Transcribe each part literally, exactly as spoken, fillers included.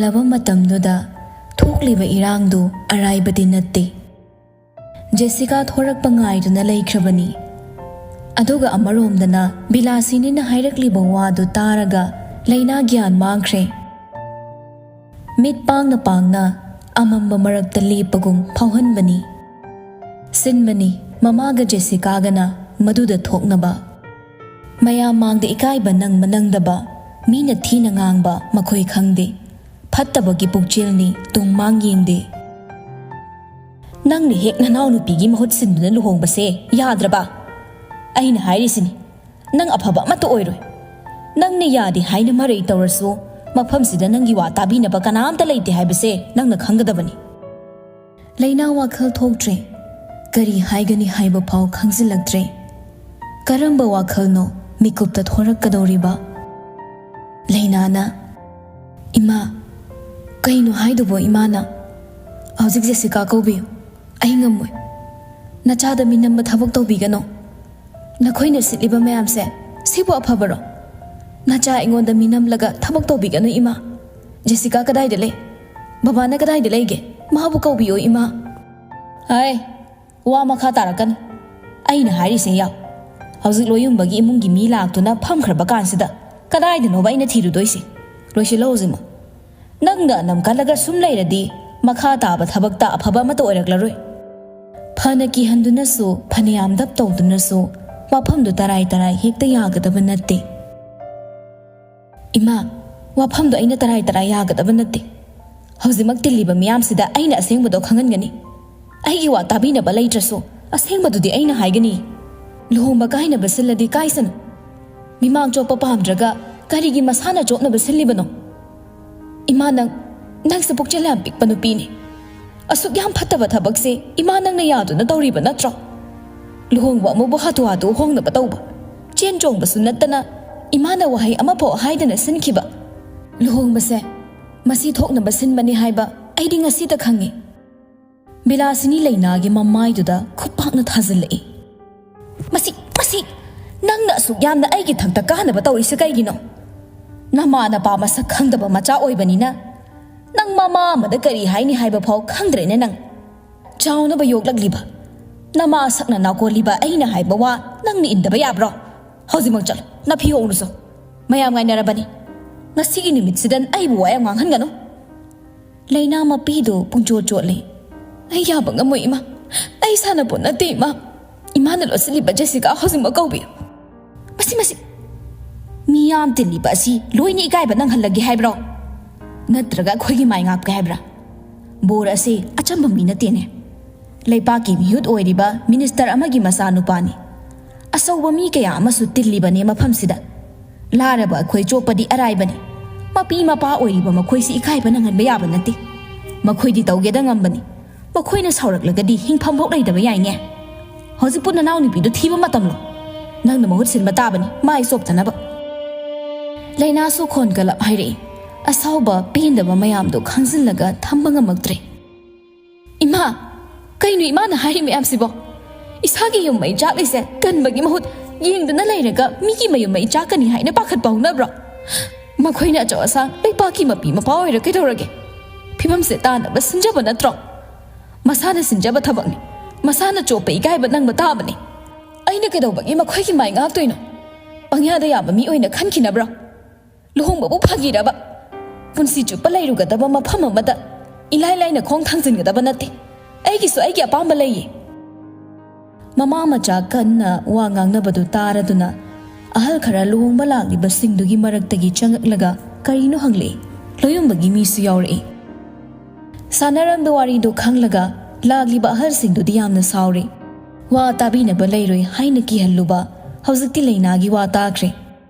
ꯂꯩꯔꯕ ꯃꯇꯝꯗꯨꯗ ꯊꯣꯛꯂꯤꯕ ꯏꯔꯥꯡꯗꯨ ꯑꯔꯥꯏꯕꯗꯤ ꯅꯠꯇꯦ꯫ ꯖꯦꯁꯤꯀꯥ ꯊꯣꯔꯛꯄ ꯉꯥꯏꯗꯨꯅ ꯂꯩꯈ꯭ꯔꯕꯅꯤ꯫ ꯑꯗꯨꯒ ꯑꯃꯔꯣꯝꯗꯅ ꯕꯤꯂꯥꯁꯤꯅꯤꯅ ꯍꯥꯏꯔꯛꯂꯤꯕ ꯋꯥꯗꯨ ꯇꯥꯔꯒ ꯂꯩꯅꯥ ꯒ꯭ꯌꯥꯟ ꯃꯥꯡꯈ꯭ꯔꯦ꯫ ꯃꯤꯠ ꯄꯥꯡꯅ ꯄꯥꯡꯅ ꯑꯃꯝꯕ ꯃꯔꯛꯇ ꯂꯦꯞꯄꯒꯨꯝ ꯐꯥꯎꯍꯟꯕꯅꯤ꯫ ꯁꯤꯟꯕꯅꯤ ꯃꯃꯥꯒ ꯖꯦꯁꯤꯀꯥꯒꯅ ꯃꯗꯨꯗ ꯊꯣꯛꯅꯕ꯫ ꯃꯌꯥꯝ ꯃꯥꯡꯗ ꯏꯀꯥꯏꯕ ꯅꯪꯕ ꯅꯪꯗꯕ, ꯃꯤꯅ ꯊꯤꯅ ꯉꯥꯡꯕ ꯃꯈꯣꯏ ꯈꯪꯗꯦ, ꯐꯠꯇꯕꯒꯤ ꯄꯨꯛꯆꯦꯜꯅꯤ ꯇꯨꯡ ꯃꯥꯡ ꯌꯦꯡꯗꯦ꯫ ꯅꯪꯅ ꯍꯦꯛ ꯅꯅꯥꯎꯅꯨꯄꯤꯒꯤ ꯃꯍꯨꯠ ꯁꯤꯟꯗꯨꯅ ꯂꯨꯍꯣꯡꯕꯁꯦ ꯌꯥꯗ꯭ꯔꯕ? ꯑꯩꯅ ꯍꯥꯏꯔꯤꯁꯤꯅꯤ, ꯅꯪ ꯑꯐꯕ ꯑꯃꯠꯇ ꯑꯣꯏꯔꯣꯏ꯫ ꯅꯪꯅ ꯌꯥꯗꯦ ꯍꯥꯏꯅ ꯃꯔꯩ ꯇꯧꯔꯁꯨ, ꯃꯐꯝꯁꯤꯗ ꯅꯪꯒꯤ ꯋꯥ ꯇꯥꯕꯤꯅꯕ ꯀꯅꯥꯝꯇ ꯂꯩꯇꯦ ꯍꯥꯏꯕꯁꯦ ꯅꯪꯅ ꯈꯪꯒꯗꯕꯅꯤ꯫ ꯂꯩꯅꯥ ꯋꯥꯈꯜ ꯊꯣꯛꯇ꯭ꯔꯦ꯫ ꯀꯔꯤ ꯍꯥꯏꯒꯅꯤ ꯍꯥꯏꯕ ꯐꯥꯎ ꯈꯪꯖꯤꯜꯂꯛꯇ꯭ꯔꯦ꯫ ꯀꯔꯝꯕ ꯋꯥꯈꯜꯅꯣ ꯃꯤꯀꯨꯞꯇ ꯊꯣꯔꯛꯀꯗꯧꯔꯤꯕ? ꯂꯩꯅꯥꯅ, "ꯏꯃꯥ, ꯀꯩꯅꯣ ꯍꯥꯏꯗꯨꯕꯣ ꯏꯃꯥꯅ? ꯍꯧꯖꯤꯛ ꯖꯦꯁꯤꯀꯥ ꯀꯧꯕꯤꯌꯨ꯫ ꯑꯩ ꯉꯝꯃꯣꯏ꯫ ꯅꯆꯥꯗ ꯃꯤꯅꯝꯕ ꯊꯕꯛ ꯇꯧꯕꯤꯒꯅꯨ꯫ ꯅꯈꯣꯏꯅ ꯁꯤꯠꯂꯤꯕ ꯃꯌꯥꯝꯁꯦ ꯁꯤꯕꯨ ꯑꯐꯕꯔꯣ? ꯅꯆꯥ ꯑꯩꯉꯣꯟꯗ ꯃꯤꯅꯝꯂꯒ ꯊꯕꯛ ꯇꯧꯕꯤꯒꯅꯨ ꯏꯃꯥ꯫ ꯖꯦꯁꯤꯀꯥ ꯀꯗꯥꯏꯗ ꯂꯩ? ꯕꯕꯥꯅ ꯀꯗꯥꯏꯗ ꯂꯩꯒꯦ? ꯃꯥꯕꯨ ꯀꯧꯕꯤꯌꯣ ꯏꯃꯥ꯫" "ꯍꯥꯏ, ꯋꯥ ꯃꯈꯥ ꯇꯥꯔꯛꯀꯅꯨ꯫ ꯑꯩꯅ ꯍꯥꯏꯔꯤꯁꯦ ꯌꯥꯎ꯫ ꯍꯧꯖꯤꯛ ꯂꯣꯌꯨꯝꯕꯒꯤ ꯏꯃꯨꯡꯒꯤ ꯃꯤ ꯂꯥꯛꯇꯨꯅ ꯐꯝꯈ꯭ꯔꯕ ꯀꯥꯟꯁꯤꯗ ꯀꯗꯥꯏꯗꯅꯣꯕ ꯑꯩꯅ ꯊꯤꯔꯨꯗꯣꯏꯁꯦ? ꯂꯣꯏꯁꯤꯜꯂꯣ ꯍꯧꯖꯤꯛꯃꯛ꯫ ꯅꯪꯅ ꯑꯅꯝ ꯀꯜꯂꯒ ꯁꯨꯝ ꯂꯩꯔꯗꯤ ꯃꯈꯥ ꯇꯥꯕ ꯊꯕꯛꯇ ꯑꯐꯕ ꯑꯃꯠꯇ ꯑꯣꯏꯔꯛꯂꯔꯣꯏ꯫" ꯐꯅ ꯀꯤꯍꯟꯗꯨꯅꯁꯨ, ꯐꯅꯌꯥꯝ ꯗꯞ ꯇꯧꯗꯨꯅꯁꯨ ꯃꯐꯝꯗꯨ ꯇꯔꯥꯏ ꯇꯔꯥꯏ ꯍꯦꯛꯇ ꯌꯥꯒꯗꯕ ꯅꯠꯇꯦ꯫ "ꯏꯃꯥ, ꯋꯥꯐꯝꯗꯣ ꯑꯩꯅ ꯇꯔꯥꯏ ꯇꯔꯥꯏ ꯌꯥꯒꯗꯕ ꯅꯠꯇꯦ꯫ ꯍꯧꯖꯤꯛꯃꯛ ꯇꯤꯜꯂꯤꯕ ꯃꯤꯌꯥꯝꯁꯤꯗ ꯑꯩꯅ ꯑꯁꯦꯡꯕꯗꯣ ꯈꯪꯍꯟꯒꯅꯤ꯫ ꯑꯩꯒꯤ ꯋꯥ ꯇꯥꯕꯤꯅꯕ ꯂꯩꯇ꯭ꯔꯁꯨ ꯑꯁꯦꯡꯕꯗꯨꯗꯤ ꯑꯩꯅ ꯍꯥꯏꯒꯅꯤ꯫ ꯂꯨꯍꯣꯡꯕ ꯀꯥꯏꯅꯕ ꯁꯤꯜꯂꯗꯤ ꯀꯥꯏꯁꯅꯨ꯫ ꯃꯤꯃꯥꯡ ꯆꯣꯞꯄ ꯄꯥꯝꯗ꯭ꯔꯒ ꯀꯔꯤꯒꯤ ꯃꯁꯥꯅ ꯆꯣꯞꯅꯕ ꯁꯤꯜꯂꯤꯕꯅꯣ? ꯏꯃꯥ, ꯅꯪ, ꯅꯪꯁꯦ ꯄꯨꯛꯆꯦꯜ ꯌꯥꯝ ꯄꯤꯛꯄ ꯅꯨꯄꯤꯅꯤ꯫ ꯑꯁꯨꯛ ꯌꯥꯝ ꯐꯠꯇꯕ ꯊꯕꯛꯁꯦ ꯏꯃꯥ ꯅꯪꯅ ꯌꯥꯗꯨꯅ ꯇꯧꯔꯤꯕ ꯅꯠꯇ꯭ꯔꯣ? ꯂꯨꯍꯣꯡꯕ ꯑꯃꯕꯨ ꯍꯥꯊꯨ ꯍꯥꯊꯨ ꯍꯣꯡꯅꯕ ꯇꯧꯕ, ꯆꯦꯟ ꯆꯣꯡꯕꯁꯨ ꯅꯠꯇꯅ ꯏꯃꯥꯅ ꯋꯥꯍꯩ ꯑꯃꯐꯥꯎ ꯍꯥꯏꯗꯅ ꯁꯤꯟꯈꯤꯕ꯫ ꯂꯨꯍꯣꯡꯕꯁꯦ ꯃꯁꯤ ꯊꯣꯛꯅꯕ ꯁꯤꯟꯕꯅꯤ ꯍꯥꯏꯕ ꯑꯩꯗꯤ ꯉꯁꯤꯇ ꯈꯪꯉꯤ꯫" ꯕꯤꯂꯥꯁꯤꯅꯤ ꯂꯩꯅꯥꯒꯤ ꯃꯃꯥꯏꯗꯨꯗ ꯈꯨꯄꯥꯛꯅ ꯊꯥꯖꯤꯜꯂꯛꯏ꯫ "ꯃꯁꯤ, ꯃꯁꯤ, ꯅꯪꯅ ꯑꯁꯨꯛ ꯌꯥꯝꯅ ꯑꯩꯒꯤ ꯊꯛꯇ ꯀꯥꯅꯕ ꯇꯧꯔꯤꯁꯦ ꯀꯩꯒꯤꯅꯣ? ꯅꯃꯥ ꯅꯄꯥ ꯃꯁꯛ ꯈꯪꯗꯕ ꯃꯆꯥ ꯑꯣꯏꯕꯅꯤꯅ ꯅꯪ ꯃꯃꯥ ꯑꯃꯗ ꯀꯔꯤ ꯍꯥꯏꯅꯤ ꯍꯥꯏꯕ ꯐꯥꯎ ꯈꯪꯗ꯭ꯔꯦꯅꯦ ꯅꯪ꯫ ꯆꯥꯎꯅꯕ ꯌꯣꯛꯂꯛꯂꯤꯕ, ꯅꯃꯥ ꯁꯛꯅ ꯅꯥꯀꯣꯜꯂꯤꯕ ꯑꯩꯅ ꯍꯥꯏꯕ ꯋꯥ ꯅꯪꯅ ꯏꯟꯗꯕ ꯌꯥꯕ꯭ꯔꯣ? ꯍꯧꯖꯤꯛꯃꯛ ꯆꯠꯂꯣ, ꯅꯐꯤ ꯍꯣꯡꯂꯨꯆꯣ꯫ ꯃꯌꯥꯝ ꯉꯥꯏꯅꯔꯕꯅꯤ꯫ ꯉꯁꯤꯒꯤ ꯅꯨꯃꯤꯠꯁꯤꯗ ꯑꯩꯕꯨ ꯋꯥ ꯌꯥꯝ ꯉꯥꯡꯍꯟꯒꯅꯨ꯫ ꯂꯩꯅꯥ ꯃꯄꯤꯗꯨ ꯄꯨꯡꯆꯣꯠ ꯆꯣꯠꯂꯦ꯫ "ꯑꯩ ꯌꯥꯕ ꯉꯝꯃꯣꯏ ꯏꯃꯥ꯫ ꯑꯩ ꯁꯥꯟꯅꯄꯣꯠ ꯅꯠꯇꯦ ꯏꯃꯥ꯫ ꯏꯃꯥꯅ ꯂꯣꯠꯁꯤꯜꯂꯤꯕ ꯖꯦꯁꯤꯀꯥ ꯍꯧꯖꯤꯛꯃꯛ ꯀꯧꯕꯤꯌꯨ꯫ ꯃꯁꯤ, ꯃꯁꯤ꯫ ꯃꯤ ꯌꯥꯝ ꯇꯤꯜꯂꯤꯕ ꯑꯁꯤ ꯂꯣꯏꯅ ꯏꯀꯥꯏꯕ ꯅꯪꯍꯜꯂꯒꯦ ꯍꯥꯏꯕ꯭ꯔꯣ? ꯅꯠꯇ꯭ꯔꯒ ꯑꯩꯈꯣꯏꯒꯤ ꯃꯥꯏ ꯉꯥꯛꯀꯦ ꯍꯥꯏꯕ꯭ꯔꯥ? ꯕꯣꯔ ꯑꯁꯤ ꯑꯆꯝꯕ ꯃꯤ ꯅꯠꯇꯦꯅꯦ꯫ ꯂꯩꯄꯥꯛꯀꯤ ꯃꯤꯍꯨꯠ ꯑꯣꯏꯔꯤꯕ ꯃꯤꯅꯤꯁꯇꯔ ꯑꯃꯒꯤ ꯃꯆꯥꯅꯨꯄꯥꯅꯤ꯫ ꯑꯆꯧꯕ ꯃꯤ ꯀꯌꯥ ꯑꯃꯁꯨ ꯇꯤꯜꯂꯤꯕꯅꯦ ꯃꯐꯝꯁꯤꯗ꯫ ꯂꯥꯏꯔꯕ ꯑꯩꯈꯣꯏ ꯆꯣꯞꯄꯗꯤ ꯑꯔꯥꯏꯕꯅꯤ꯫ ꯃꯄꯤ ꯃꯄꯥ ꯑꯣꯏꯔꯤꯕ ꯃꯈꯣꯏꯁꯤ ꯏꯀꯥꯏꯕ ꯅꯪꯍꯟꯕ ꯌꯥꯕ ꯅꯠꯇꯦ꯫ ꯃꯈꯣꯏꯗꯤ ꯇꯧꯒꯦꯗ ꯉꯝꯕꯅꯤ꯫ ꯃꯈꯣꯏꯅ ꯁꯥꯎꯔꯛꯂꯒꯗꯤ ꯍꯤꯡꯐꯝꯐꯥꯎ ꯂꯩꯇꯕ ꯌꯥꯏꯅꯦ꯫ ꯍꯧꯖꯤꯛꯄꯨ ꯅꯅꯥꯎꯅꯨꯄꯤꯗꯨ ꯊꯤꯕ ꯃꯇꯝꯂꯣ? ꯅꯪꯅ ꯃꯍꯨꯠ ꯁꯤꯟꯕ ꯇꯥꯕꯅꯤ, ꯃꯥꯏ ꯆꯣꯞꯇꯅꯕ꯫" ꯂꯩꯅꯥꯁꯨ ꯈꯣꯟ ꯀꯂꯞ ꯍꯥꯏꯔꯛꯏ꯫ ꯑꯁꯥꯎꯕ ꯄꯦꯟꯗꯕ ꯃꯌꯥꯝꯗꯨ ꯈꯥꯡꯖꯤꯜꯂꯒ ꯊꯝꯕ ꯉꯝꯃꯛꯇ꯭ꯔꯦ꯫ "ꯏꯃꯥ, ꯀꯩꯅꯣ ꯏꯃꯥꯅ ꯍꯥꯏꯔꯤ ꯃꯌꯥꯝꯁꯤꯕꯣ? ꯏꯁꯥꯒꯤ ꯌꯨꯝ ꯃꯩ ꯆꯥꯛꯂꯤꯁꯦ ꯀꯟꯕꯒꯤ ꯃꯍꯨꯠ ꯌꯦꯡꯗꯨꯅ ꯂꯩꯔꯒ ꯃꯤꯒꯤ ꯃꯌꯨꯝ ꯃꯩ ꯆꯥꯛꯀꯅꯤ ꯍꯥꯏꯅ ꯄꯥꯈꯠꯄ ꯍꯧꯅꯕ꯭ꯔꯣ? ꯃꯈꯣꯏꯅ ꯑꯆꯧ ꯑꯁꯥꯡ ꯂꯩꯄꯥꯛꯀꯤ ꯃꯄꯤ ꯃꯄꯥ ꯑꯣꯏꯔ ꯀꯩꯗꯧꯔꯒꯦ? ꯐꯤꯕꯝꯁꯦ ꯇꯥꯅꯕ ꯁꯤꯟꯖꯕ ꯅꯠꯇ꯭ꯔꯣ? ꯃꯁꯥꯅ ꯁꯤꯟꯖꯕ ꯊꯕꯛꯅꯤ꯫ ꯃꯁꯥꯅ ꯆꯣꯞꯄ ꯏꯀꯥꯏꯕ ꯅꯪꯕ ꯇꯥꯕꯅꯤ꯫ ꯑꯩꯅ ꯀꯩꯗꯧꯕꯒꯤ ꯃꯈꯣꯏꯒꯤ ꯃꯥꯏ ꯉꯥꯛꯇꯣꯏꯅꯣ? ꯄꯪꯌꯥꯗ ꯌꯥꯕ ꯃꯤ ꯑꯣꯏꯅ ꯈꯟꯈꯤꯅꯕ꯭ꯔꯣ? ꯂꯨꯍꯣꯡꯕꯕꯨ ꯐꯥꯒꯤꯔꯕ? ꯄꯨꯟꯁꯤ ꯆꯨꯞꯄ ꯂꯩꯔꯨꯒꯗꯕ ꯃꯐꯝ ꯑꯃꯗ ꯏꯂꯥꯏ ꯂꯥꯏꯅ ꯈꯣꯡ ꯊꯥꯡꯖꯤꯟꯒꯗꯕ ꯅꯠꯇꯦ꯫ ꯑꯩꯒꯤꯁꯨ ꯑꯩꯒꯤ ꯑꯄꯥꯝꯕ ꯂꯩꯌꯦ꯫" ꯃꯃꯥ ꯃꯆꯥ ꯀꯟꯅ ꯋꯥ ꯉꯥꯡꯅꯕꯗꯨ ꯇꯥꯔꯗꯨꯅ ꯑꯍꯜ ꯈꯔ ꯂꯨꯍꯣꯡꯕ ꯂꯥꯛꯂꯤꯕꯁꯤꯡꯗꯨꯒꯤ ꯃꯔꯛꯇꯒꯤ ꯆꯪꯉꯛꯂꯒ ꯀꯔꯤꯅꯣ ꯍꯪꯂꯛꯏ꯫ ꯂꯣꯌꯨꯝꯕꯒꯤ ꯃꯤꯁꯨ ꯌꯥꯎꯔꯛꯏ꯫ ꯁꯥꯟꯅꯔꯝꯕ ꯋꯥꯔꯤꯗꯨ ꯈꯪꯂꯒ ꯂꯥꯛꯂꯤꯕ ꯑꯍꯜꯁꯤꯡꯗꯨꯗꯤ ꯌꯥꯝꯅ ꯁꯥꯎꯔꯤ꯫ ꯋꯥ ꯇꯥꯕꯤꯅꯕ ꯂꯩꯔꯣꯏ ꯍꯥꯏꯅ ꯀꯤꯍꯜꯂꯨꯕ ꯍꯧꯖꯤꯛꯇꯤ ꯂꯩꯅꯥꯒꯤ ꯋꯥ ꯇꯥꯈ꯭ꯔꯦ꯫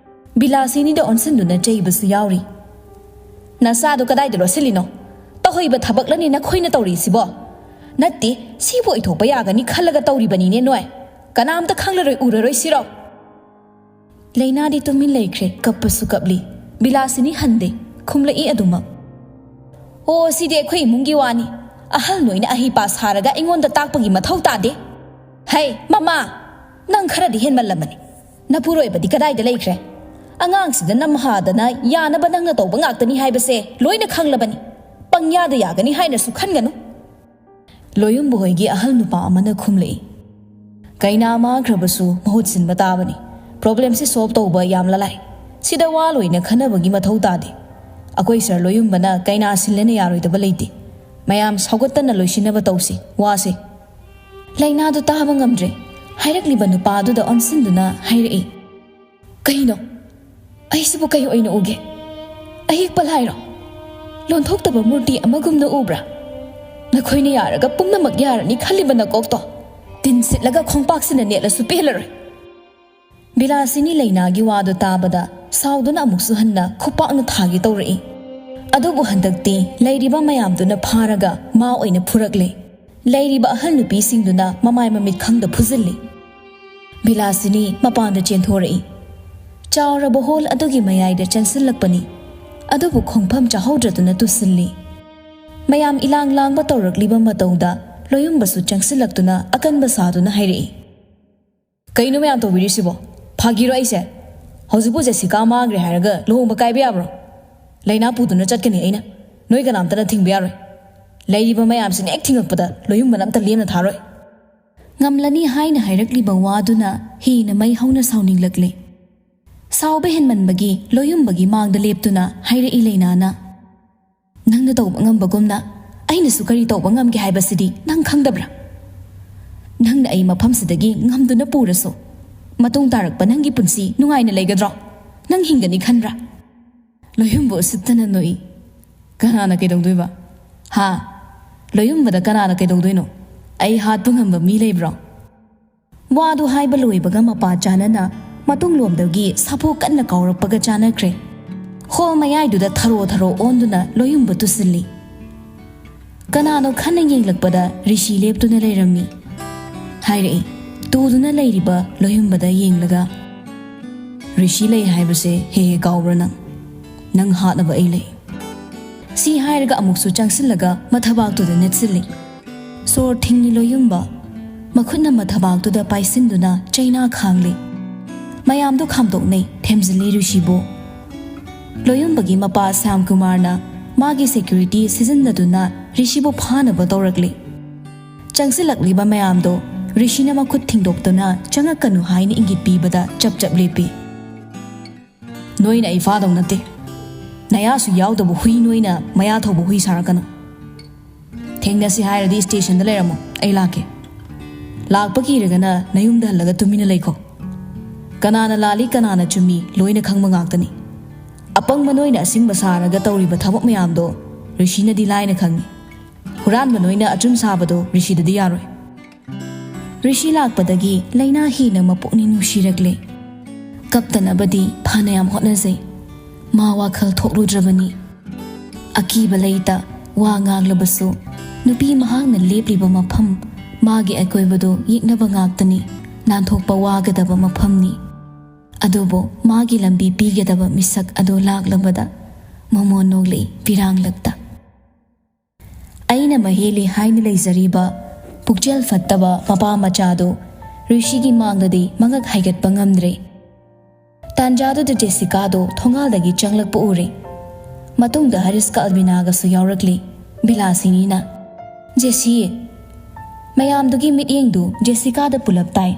ꯕꯤꯂꯥꯁꯤꯅꯤꯗ ꯑꯣꯟꯁꯤꯟꯗꯨꯅ ꯆꯩꯕꯁꯨ ꯌꯥꯎꯔꯤ꯫ "ꯅꯆꯥꯗꯨ ꯀꯗꯥꯏꯗ ꯂꯣꯠꯁꯤꯜꯂꯤꯅꯣ? ꯇꯧꯍꯩꯕ ꯊꯕꯛꯂꯅꯦ ꯅꯈꯣꯏꯅ ꯇꯧꯔꯤꯁꯤꯕꯣ? ꯅꯠꯇꯦ, ꯁꯤꯕꯨ ꯑꯣꯏꯊꯣꯛꯄ ꯌꯥꯒꯅꯤ ꯈꯜꯂꯒ ꯇꯧꯔꯤꯕꯅꯤꯅꯦ ꯅꯣꯏ꯫ ꯀꯅꯥꯝꯇ ꯈꯪꯂꯔꯣꯏ ꯎꯔꯔꯣꯏ ꯁꯤꯔꯣ?" ꯂꯩꯅꯥꯗꯤ ꯇꯨꯃꯤꯟ ꯂꯩꯈ꯭ꯔꯦ, ꯀꯞꯄꯁꯨ ꯀꯞꯂꯤ꯫ ꯕꯤꯂꯥꯁꯤꯅꯤ ꯍꯟꯗꯦ, ꯈꯨꯝꯂꯛꯏ ꯑꯗꯨꯃꯛ꯫ "ꯑꯣ, ꯁꯤꯗꯤ ꯑꯩꯈꯣꯏ ꯏꯃꯨꯡꯒꯤ ꯋꯥꯅꯤ꯫ ꯑꯍꯜ ꯅꯣꯏꯅ ꯑꯍꯩ ꯄꯥ ꯁꯥꯔꯒ ꯑꯩꯉꯣꯟꯗ ꯇꯥꯛꯄꯒꯤ ꯃꯊꯧ ꯇꯥꯗꯦ꯫ ꯍꯩ, ꯃꯃꯥ, ꯅꯪ ꯈꯔꯗꯤ ꯍꯦꯟꯃꯜꯂꯝꯃꯅꯤ꯫ ꯅꯄꯨꯔꯣꯏꯕꯗꯤ ꯀꯗꯥꯏꯗ ꯂꯩꯈ꯭ꯔꯦ? ꯑꯉꯥꯡꯁꯤꯗ ꯅꯝꯍꯥꯗꯅ ꯌꯥꯅꯕ ꯅꯪꯅ ꯇꯧꯕ ꯉꯥꯛꯇꯅꯤ ꯍꯥꯏꯕꯁꯦ ꯂꯣꯏꯅ ꯈꯪꯂꯕꯅꯤ꯫ ꯄꯪꯌꯥꯗ ꯌꯥꯒꯅꯤ ꯍꯥꯏꯅꯁꯨ ꯈꯟꯒꯅꯨ꯫ ꯂꯣꯌꯨꯝꯕ ꯍꯣꯏꯒꯤ ꯑꯍꯜ ꯅꯨꯄꯥ ꯑꯃꯅ ꯈꯨꯝꯂꯛꯏ꯫ ꯀꯩꯅꯥ ꯃꯥꯡꯈ꯭ꯔꯕꯁꯨ ꯃꯍꯨꯠ ꯁꯤꯟꯕ ꯇꯥꯕꯅꯤ꯫ ꯄ꯭ꯔꯣꯕ꯭ꯂꯦꯝꯁꯤ ꯁꯣꯜꯕ ꯇꯧꯕ ꯌꯥꯝꯅ ꯂꯥꯏ꯫ ꯁꯤꯗ ꯋꯥ ꯂꯣꯏꯅ ꯈꯟꯅꯕꯒꯤ ꯃꯊꯧ ꯇꯥꯗꯦ꯫ ꯑꯩꯈꯣꯏ ꯁꯥꯔ ꯂꯣꯌꯨꯝꯕꯅ ꯀꯩꯅꯥ ꯁꯤꯜꯂꯦꯅ ꯌꯥꯔꯣꯏꯗꯕ ꯂꯩꯇꯦ꯫ ꯃꯌꯥꯝ ꯁꯥꯎꯒꯠꯇꯅ ꯂꯣꯏꯁꯤꯟꯅꯕ ꯇꯧꯁꯤ, ꯋꯥꯁꯦ꯫ ꯂꯩꯅꯥꯗꯨ ꯇꯥꯕ ꯉꯝꯗ꯭ꯔꯦ꯫ ꯍꯥꯏꯔꯛꯂꯤꯕ ꯅꯨꯄꯥꯗꯨꯗ ꯑꯣꯟꯁꯤꯟꯗꯨꯅ ꯍꯥꯏꯔꯛꯏ, "ꯀꯩꯅꯣ? ꯑꯩꯁꯤꯕꯨ ꯀꯩ ꯑꯣꯏꯅ ꯎꯒꯦ? ꯑꯌꯦꯛꯄ ꯂꯥꯏꯔꯣ? ꯂꯣꯟꯊꯣꯛꯇꯕ ꯃꯨꯔꯇꯤ ꯑꯃꯒꯨꯝꯅ ꯎꯕ꯭ꯔꯥ? ꯅꯈꯣꯏꯅ ꯌꯥꯔꯒ ꯄꯨꯝꯅꯃꯛ ꯌꯥꯔꯅꯤ ꯈꯜꯂꯤꯕ ꯅꯀꯣꯛꯇꯣ ꯇꯤꯟ ꯁꯤꯠꯂꯒ ꯈꯣꯡꯄꯥꯛꯁꯤꯅ ꯅꯦꯠꯂꯁꯨ ꯄꯦꯜꯂꯔꯣꯏ꯫" ꯕꯤꯂꯥꯁꯤꯅꯤ ꯂꯩꯅꯥꯒꯤ ꯋꯥꯗꯨ ꯇꯥꯕꯗ ꯁꯥꯎꯗꯨꯅ ꯑꯃꯨꯛꯁꯨ ꯍꯟꯅ ꯈꯨꯄꯥꯛꯅ ꯊꯥꯒꯦ ꯇꯧꯔꯛꯏ꯫ ꯑꯗꯨꯕꯨ ꯍꯟꯗꯛꯇꯤ ꯂꯩꯔꯤꯕ ꯃꯌꯥꯝꯗꯨꯅ ꯐꯥꯔꯒ ꯃꯥ ꯑꯣꯏꯅ ꯐꯨꯔꯛꯂꯦ꯫ ꯂꯩꯔꯤꯕ ꯑꯍꯜ ꯅꯨꯄꯤꯁꯤꯡꯗꯨꯅ ꯃꯃꯥꯏ ꯃꯃꯤꯠ ꯈꯪꯗ ꯐꯨꯖꯤꯜꯂꯤ꯫ ꯕꯤꯂꯥꯁꯤꯅꯤ ꯃꯄꯥꯟꯗ ꯆꯦꯟꯊꯣꯔꯛꯏ꯫ ꯆꯥꯎꯔꯕ ꯍꯣꯜ ꯑꯗꯨꯒꯤ ꯃꯌꯥꯏꯗ ꯆꯪꯁꯤꯜꯂꯛꯄꯅꯤ꯫ ꯑꯗꯨꯕꯨ ꯈꯣꯡꯐꯝ ꯆꯥꯍꯧꯗ꯭ꯔꯗꯨꯅ ꯇꯨꯁꯤꯜꯂꯤ꯫ ꯃꯌꯥꯝ ꯏꯂꯥꯡ ꯂꯥꯡꯕ ꯇꯧꯔꯛꯂꯤꯕ ꯃꯇꯧꯗ ꯂꯣꯌꯨꯝꯕꯁꯨ ꯆꯪꯁꯤꯜꯂꯛꯇꯨꯅ ꯑꯀꯟꯕ ꯁꯥꯗꯨꯅ ꯍꯥꯏꯔꯛꯏ, "ꯀꯩꯅꯣ ꯃꯌꯥꯝ ꯇꯧꯕꯤꯔꯤꯁꯤꯕꯣ? ꯐꯥꯒꯤꯔꯣ ꯑꯩꯁꯦ? ꯍꯧꯖꯤꯛꯄꯨ ꯖꯦꯁꯤꯀꯥ ꯃꯥꯡꯈ꯭ꯔꯦ ꯍꯥꯏꯔꯒ ꯂꯨꯍꯣꯡꯕ ꯀꯥꯏꯕ ꯌꯥꯕ꯭ꯔꯣ? ꯂꯩꯅꯥ ꯄꯨꯗꯨꯅ ꯆꯠꯀꯅꯤ ꯑꯩꯅ꯫ ꯅꯣꯏ ꯀꯅꯥꯝꯇꯅ ꯊꯤꯡꯕ ꯌꯥꯔꯣꯏ꯫ ꯂꯩꯔꯤꯕ ꯃꯌꯥꯝꯁꯤꯅ ꯍꯦꯛ ꯊꯤꯡꯉꯛꯄꯗ ꯂꯣꯌꯨꯝꯕꯅ ꯑꯝꯇ ꯂꯦꯝꯅ ꯊꯥꯔꯣꯏ꯫" ꯉꯝꯂꯅꯤ ꯍꯥꯏꯅ ꯍꯥꯏꯔꯛꯂꯤꯕ ꯋꯥꯗꯨꯅ ꯍꯦꯟꯅ ꯃꯩ ꯍꯧꯅ ꯁꯥꯎꯅꯤꯡꯂꯛꯂꯦ꯫ ꯁꯥꯎꯕ ꯍꯦꯟꯃꯟꯕꯒꯤ ꯂꯣꯌꯨꯝꯕꯒꯤ ꯃꯥꯡꯗ ꯂꯦꯞꯇꯨꯅ ꯍꯥꯏꯔꯛꯏ ꯂꯩꯅꯥꯅ, "ꯅꯪꯅ ꯇꯧꯕ ꯉꯝꯕꯒꯨꯝꯅ ꯑꯩꯅꯁꯨ ꯀꯔꯤ ꯇꯧꯕ ꯉꯝꯒꯦ ꯍꯥꯏꯕꯁꯤꯗꯤ ꯅꯪ ꯈꯪꯗꯕ꯭ꯔꯥ? ꯅꯪꯅ ꯑꯩ ꯃꯐꯝꯁꯤꯗꯒꯤ ꯉꯝꯗꯨꯅ ꯄꯨꯔꯁꯨ, ꯃꯇꯨꯡ ꯇꯥꯔꯛꯄ ꯅꯪꯒꯤ ꯄꯨꯟꯁꯤ ꯅꯨꯡꯉꯥꯏꯅ ꯂꯩꯒꯗ꯭ꯔꯣ? ꯅꯪ ꯍꯤꯡꯒꯅꯤ ꯈꯟꯕ꯭ꯔꯥ?" ꯂꯣꯌꯨꯝꯕ ꯎꯁꯤꯠꯇꯅ ꯅꯣꯛꯏ꯫ "ꯀꯅꯥꯅ ꯀꯩꯗꯧꯗꯣꯏꯕ? ꯍꯥ? ꯂꯣꯌꯨꯝꯕꯗ ꯀꯅꯥꯅ ꯀꯩꯗꯧꯗꯣꯏꯅꯣ? ꯑꯩ ꯍꯥꯠꯄ ꯉꯝꯕ ꯃꯤ ꯂꯩꯕ꯭ꯔꯣ?" ꯋꯥꯗꯨ ꯍꯥꯏꯕ ꯂꯣꯏꯕꯒ ꯃꯄꯥ ꯆꯥꯅꯅ ꯃꯇꯨꯡꯂꯣꯝꯗꯒꯤ ꯁꯥꯐꯨ ꯀꯟꯅ ꯀꯥꯎꯔꯛꯄꯒ ꯆꯥꯅꯈ꯭ꯔꯦ꯫ ꯍꯣꯜ ꯃꯌꯥꯏꯗꯨꯗ ꯊꯔꯣ ꯊꯔꯣ ꯑꯣꯟꯗꯨꯅ ꯂꯣꯌꯨꯝꯕ ꯇꯨꯁꯤꯜꯂꯤ꯫ ꯀꯅꯥꯅꯣ ꯈꯟꯅ ꯌꯦꯡꯂꯛꯄꯗ ꯔꯤꯁꯤ ꯂꯦꯞꯇꯨꯅ ꯂꯩꯔꯝꯃꯤ꯫ ꯍꯥꯏꯔꯛꯏ, ꯇꯨꯗꯨꯅ ꯂꯩꯔꯤꯕ ꯂꯣꯌꯨꯝꯕꯗ ꯌꯦꯡꯂꯒ, "ꯔꯤꯁꯤ ꯂꯩ ꯍꯥꯏꯕꯁꯦ ꯍꯦꯛ ꯍꯦꯛ ꯀꯥꯎꯕ꯭ꯔꯥ ꯅꯪ? ꯅꯪ ꯍꯥꯠꯅꯕ ꯑꯩ ꯂꯩ꯫" ꯁꯤ ꯍꯥꯏꯔꯒ ꯑꯃꯨꯛꯁꯨ ꯆꯪꯁꯤꯜꯂꯒ ꯃꯊꯕꯥꯛꯇꯨꯗ ꯅꯦꯠꯁꯤꯜꯂꯤ꯫ ꯁꯣꯔ ꯊꯤꯡꯉꯤ ꯂꯣꯌꯨꯝꯕ꯫ ꯃꯈꯨꯠꯅ ꯃꯊꯕꯥꯛꯇꯨꯗ ꯄꯥꯏꯁꯤꯟꯗꯨꯅ ꯆꯩꯅꯥ ꯈꯥꯡꯂꯤ꯫ ꯃꯌꯥꯝꯗꯨ ꯈꯥꯝꯗꯣꯛꯅꯩ, ꯊꯦꯝꯖꯤꯜꯂꯤ ꯔꯤꯁꯤꯕꯨ꯫ ꯂꯣꯌꯨꯝꯕꯒꯤ ꯃꯄꯥ ꯁ꯭ꯌꯥꯝ ꯀꯨꯃꯥꯔꯅ ꯃꯥꯒꯤ ꯁꯦꯀ꯭ꯌꯨꯔꯤꯇꯤ ꯁꯤꯖꯤꯟꯅꯗꯨꯅ ꯔꯤꯁꯤꯕꯨ ꯐꯥꯅꯕ ꯇꯧꯔꯛꯂꯤ꯫ ꯆꯪꯁꯤꯜꯂꯛꯂꯤꯕ ꯃꯌꯥꯝꯗꯣ ꯔꯤꯁꯤꯅ ꯃꯈꯨꯠ ꯊꯤꯡꯗꯣꯛꯇꯨꯅ ꯆꯪꯉꯛꯀꯅꯨ ꯍꯥꯏꯅ ꯏꯪꯒꯤꯠ ꯄꯤꯕꯗ ꯆꯞ ꯆꯞ ꯂꯦꯞꯄꯤ꯫ "ꯅꯣꯏꯅ ꯑꯩ ꯐꯥꯗꯧ ꯅꯠꯇꯦ꯫ ꯅꯌꯥꯁꯨ ꯌꯥꯎꯗꯕ ꯍꯨꯏ ꯅꯣꯏꯅ ꯃꯌꯥ ꯊꯧꯕ ꯍꯨꯏ ꯁꯥꯔꯛꯀꯅꯨ꯫ ꯊꯦꯡꯅꯁꯤ ꯍꯥꯏꯔꯗꯤ ꯁ꯭ꯇꯦꯁꯟꯗ ꯂꯩꯔꯝꯃꯣ, ꯑꯩ ꯂꯥꯛꯀꯦ꯫ ꯂꯥꯛꯄ ꯀꯤꯔꯒꯅ ꯅꯌꯨꯝꯗ ꯍꯜꯂꯒ ꯇꯨꯃꯤꯟꯅ ꯂꯩꯈꯣ꯫ ꯀꯅꯥꯅ ꯂꯥꯜꯂꯤ, ꯀꯅꯥꯅ ꯆꯨꯝꯃꯤ, ꯂꯣꯏꯅ ꯈꯪꯕ ꯉꯥꯛꯇꯅꯤ꯫ ꯑꯄꯪꯕ ꯅꯣꯏꯅ ꯑꯁꯤꯡꯕ ꯁꯥꯔꯒ ꯇꯧꯔꯤꯕ ꯊꯕꯛ ꯃꯌꯥꯝꯗꯣ ꯔꯤꯁꯤꯅꯗꯤ ꯂꯥꯏꯅ ꯈꯪꯉꯤ꯫ ꯍꯨꯔꯥꯟꯕ ꯅꯣꯏꯅ ꯑꯆꯨꯝ ꯁꯥꯕꯗꯣ ꯔꯤꯁꯤꯗꯗꯤ ꯌꯥꯔꯣꯏ꯫" ꯔꯤꯁꯤ ꯂꯥꯛꯄꯗꯒꯤ ꯂꯩꯅꯥ ꯍꯦꯟꯅ ꯃꯄꯨꯛꯅꯤꯡ ꯅꯨꯡꯁꯤꯔꯛꯂꯦ꯫ ꯀꯞꯇꯅꯕꯗꯤ ꯐꯅꯌꯥꯝ ꯍꯣꯠꯅꯖꯩ꯫ ꯃꯥ ꯋꯥꯈꯜ ꯊꯣꯛꯂꯨꯗ꯭ꯔꯕꯅꯤ꯫ ꯑꯀꯤꯕ ꯂꯩꯇ ꯋꯥ ꯉꯥꯡꯂꯕꯁꯨ, ꯅꯨꯄꯤ ꯃꯍꯥꯛꯅ ꯂꯦꯞꯂꯤꯕ ꯃꯐꯝ, ꯃꯥꯒꯤ ꯑꯀꯣꯏꯕꯗꯨ ꯌꯦꯛꯅꯕ ꯉꯥꯛꯇꯅꯤ꯫ ꯅꯥꯟꯊꯣꯛꯄ ꯋꯥꯒꯗꯕ ꯃꯐꯝꯅꯤ꯫ ꯑꯗꯨꯕꯨ ꯃꯥꯒꯤ ꯂꯝꯕꯤ ꯄꯤꯒꯗꯕ ꯃꯤꯁꯛ ꯑꯗꯨ ꯂꯥꯛꯂꯕꯗ ꯃꯣꯃꯣꯟ ꯅꯣꯛꯂꯛꯏ ꯄꯤꯔꯥꯡꯂꯛꯇ꯫ ꯑꯩꯅ ꯃꯍꯦꯜꯂꯤ ꯍꯥꯏꯅ ꯂꯩꯖꯔꯤꯕ ꯄꯨꯛꯆꯦꯜ ꯐꯠꯇꯕ ꯃꯄꯥ ꯃꯆꯥꯗꯨ ꯔꯤꯁꯤꯒꯤ ꯃꯥꯡꯗꯗꯤ ꯃꯉꯛ ꯍꯥꯏꯒꯠꯄ ꯉꯝꯗ꯭ꯔꯦ꯫ ꯇꯥꯟꯖꯥꯗꯨꯗ ꯖꯦꯁꯤꯀꯥꯗꯣ ꯊꯣꯡꯒꯥꯜꯗꯒꯤ ꯆꯪꯂꯛꯄ ꯎꯔꯦ꯫ ꯃꯇꯨꯡꯗ ꯍꯔꯤꯁꯀ ꯑꯜꯕꯤꯅꯥꯒꯁꯨ ꯌꯥꯎꯔꯛꯂꯤ꯫ ꯕꯤꯂꯥꯁꯤꯅꯤꯅ, "ꯖꯦꯁꯤ!" ꯃꯌꯥꯝꯗꯨꯒꯤ ꯃꯤꯠꯌꯦꯡꯗꯨ ꯖꯦꯁꯤꯀꯥꯗ ꯄꯨꯂꯞ ꯇꯥꯏ꯫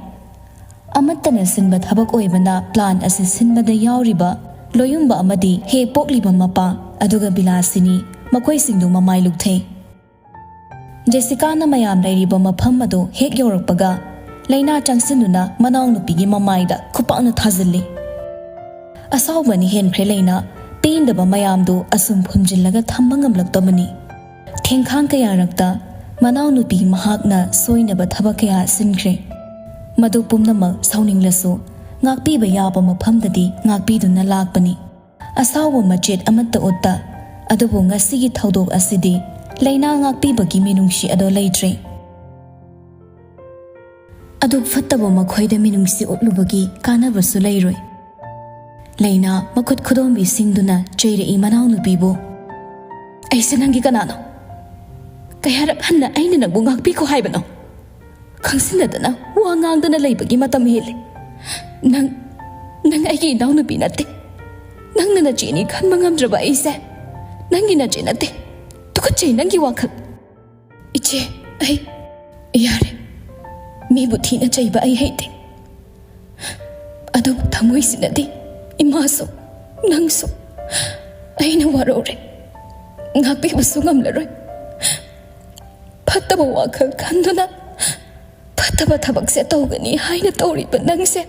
ꯑꯃꯠꯇꯅ ꯁꯤꯟꯕ ꯊꯕꯛ ꯑꯣꯏꯕꯅ ꯄ꯭ꯂꯥꯟ ꯑꯁꯤ ꯁꯤꯟꯕꯗ ꯌꯥꯎꯔꯤꯕ ꯂꯣꯌꯨꯝꯕ ꯑꯃꯗꯤ ꯍꯦꯛ ꯄꯣꯛꯂꯤꯕ ꯃꯄꯥ, ꯑꯗꯨꯒ ꯕꯤꯂꯥꯁꯤꯅꯤ, ꯃꯈꯣꯏꯁꯤꯡꯗꯨ ꯃꯃꯥꯏ ꯂꯨꯛꯊꯩ꯫ ꯖꯦꯁꯤꯀꯥꯅ ꯃꯌꯥꯝ ꯂꯩꯔꯤꯕ ꯃꯐꯝ ꯑꯗꯨ ꯍꯦꯛ ꯌꯧꯔꯛꯄꯒ ꯂꯩꯅꯥ ꯆꯪꯁꯤꯟꯗꯨꯅ ꯃꯅꯥꯎꯅꯨꯄꯤꯒꯤ ꯃꯃꯥꯏꯗ ꯈꯨꯄꯥꯛꯅ ꯊꯥꯖꯤꯜꯂꯤ꯫ ꯑꯁꯥꯎꯕꯅ ꯍꯦꯟꯈ꯭ꯔꯦ ꯂꯩꯅꯥ꯫ ꯄꯦꯟꯗꯕ ꯃꯌꯥꯝꯗꯨ ꯑꯁꯨꯝ ꯐꯨꯝꯖꯤꯜꯂꯒ ꯊꯝꯕ ꯉꯝꯂꯛꯇꯕꯅꯤ꯫ ꯊꯦꯡꯈꯥꯡ ꯀꯌꯥꯔꯛꯇ ꯃꯅꯥꯎꯅꯨꯄꯤ ꯃꯍꯥꯛꯅ ꯁꯣꯏꯅꯕ ꯊꯕꯛ ꯀꯌꯥ ꯁꯤꯟꯈ꯭ꯔꯦ꯫ ꯃꯗꯨ ꯄꯨꯝꯅꯃꯛ ꯁꯥꯎꯅꯤꯡꯂꯁꯨ ꯉꯥꯛꯄꯤꯕ ꯌꯥꯕ ꯃꯐꯝꯗꯗꯤ ꯉꯥꯛꯄꯤꯗꯨꯅ ꯂꯥꯛꯄꯅꯤ꯫ ꯑꯁꯥꯎꯕ ꯃꯆꯦꯠ ꯑꯃꯠꯇ ꯎꯠꯇ꯫ ꯑꯗꯨꯕꯨ ꯉꯁꯤꯒꯤ ꯊꯧꯗꯣꯛ ꯑꯁꯤꯗꯤ ꯂꯩꯅꯥ ꯉꯥꯛꯄꯤꯕꯒꯤ ꯃꯤꯅꯨꯡꯁꯤ ꯑꯗꯣ ꯂꯩꯇ꯭ꯔꯦ꯫ ꯑꯗꯨꯛ ꯐꯠꯇꯕ ꯃꯈꯣꯏꯗ ꯃꯤꯅꯨꯡꯁꯤ ꯎꯠꯂꯨꯕꯒꯤ ꯀꯥꯟꯅꯕꯁꯨ ꯂꯩꯔꯣꯏ꯫ ꯂꯩꯅꯥ ꯃꯈꯨꯠ ꯈꯨꯗꯣꯝꯕꯤꯁꯤꯡꯗꯨꯅ ꯆꯩꯔꯛꯏ ꯃꯅꯥꯎꯅꯨꯄꯤꯕꯨ꯫ "ꯑꯩꯁꯦ ꯅꯪꯒꯤ ꯀꯅꯥꯅꯣ? ꯀꯌꯥꯔꯛ ꯍꯟꯅ ꯑꯩꯅ ꯅꯪꯕꯨ ꯉꯥꯛꯄꯤꯈꯣ ꯍꯥꯏꯕꯅꯣ? ꯈꯪꯁꯤꯟꯅꯗꯅ ꯋꯥ ꯉꯥꯡꯗꯅ ꯂꯩꯕꯒꯤ ꯃꯇꯝ ꯍꯦꯜꯂꯦ꯫ ꯅꯪ, ꯅꯪ ꯑꯩꯒꯤ ꯏꯅꯥꯎꯅꯨꯄꯤ ꯅꯠꯇꯦ꯫ ꯅꯪꯅ ꯅꯆꯦꯅꯤ ꯈꯟꯕ ꯉꯝꯗ꯭ꯔꯕ ꯑꯩꯁꯦ ꯅꯪꯒꯤ ꯅꯆꯦ ꯅꯠꯇꯦ꯫ ꯇꯨꯀꯠꯆꯩ ꯅꯪꯒꯤ ꯋꯥꯈꯜ꯫ ꯏꯆꯦ, ꯑꯩ, ꯌꯥꯔꯦ꯫ ꯃꯤꯕꯨ ꯊꯤꯅ ꯆꯩꯕ ꯑꯩ ꯍꯩꯇꯦ꯫ ꯑꯗꯨꯕꯨ ꯊꯃꯣꯏꯁꯤꯅꯗꯤ ꯏꯃꯥꯁꯨ, ꯅꯪꯁꯨ ꯑꯩꯅ ꯋꯥꯔꯧꯔꯦ꯫ ꯉꯥꯛꯄꯤꯕꯁꯨ ꯉꯝꯂꯔꯣꯏ꯫ ꯐꯠꯇꯕ ꯋꯥꯈꯜ ꯈꯟꯗꯨꯅ ꯐꯠꯇꯕ ꯊꯕꯛꯁꯦ ꯇꯧꯒꯅꯤ ꯍꯥꯏꯅ ꯇꯧꯔꯤꯕ ꯅꯪꯁꯦ,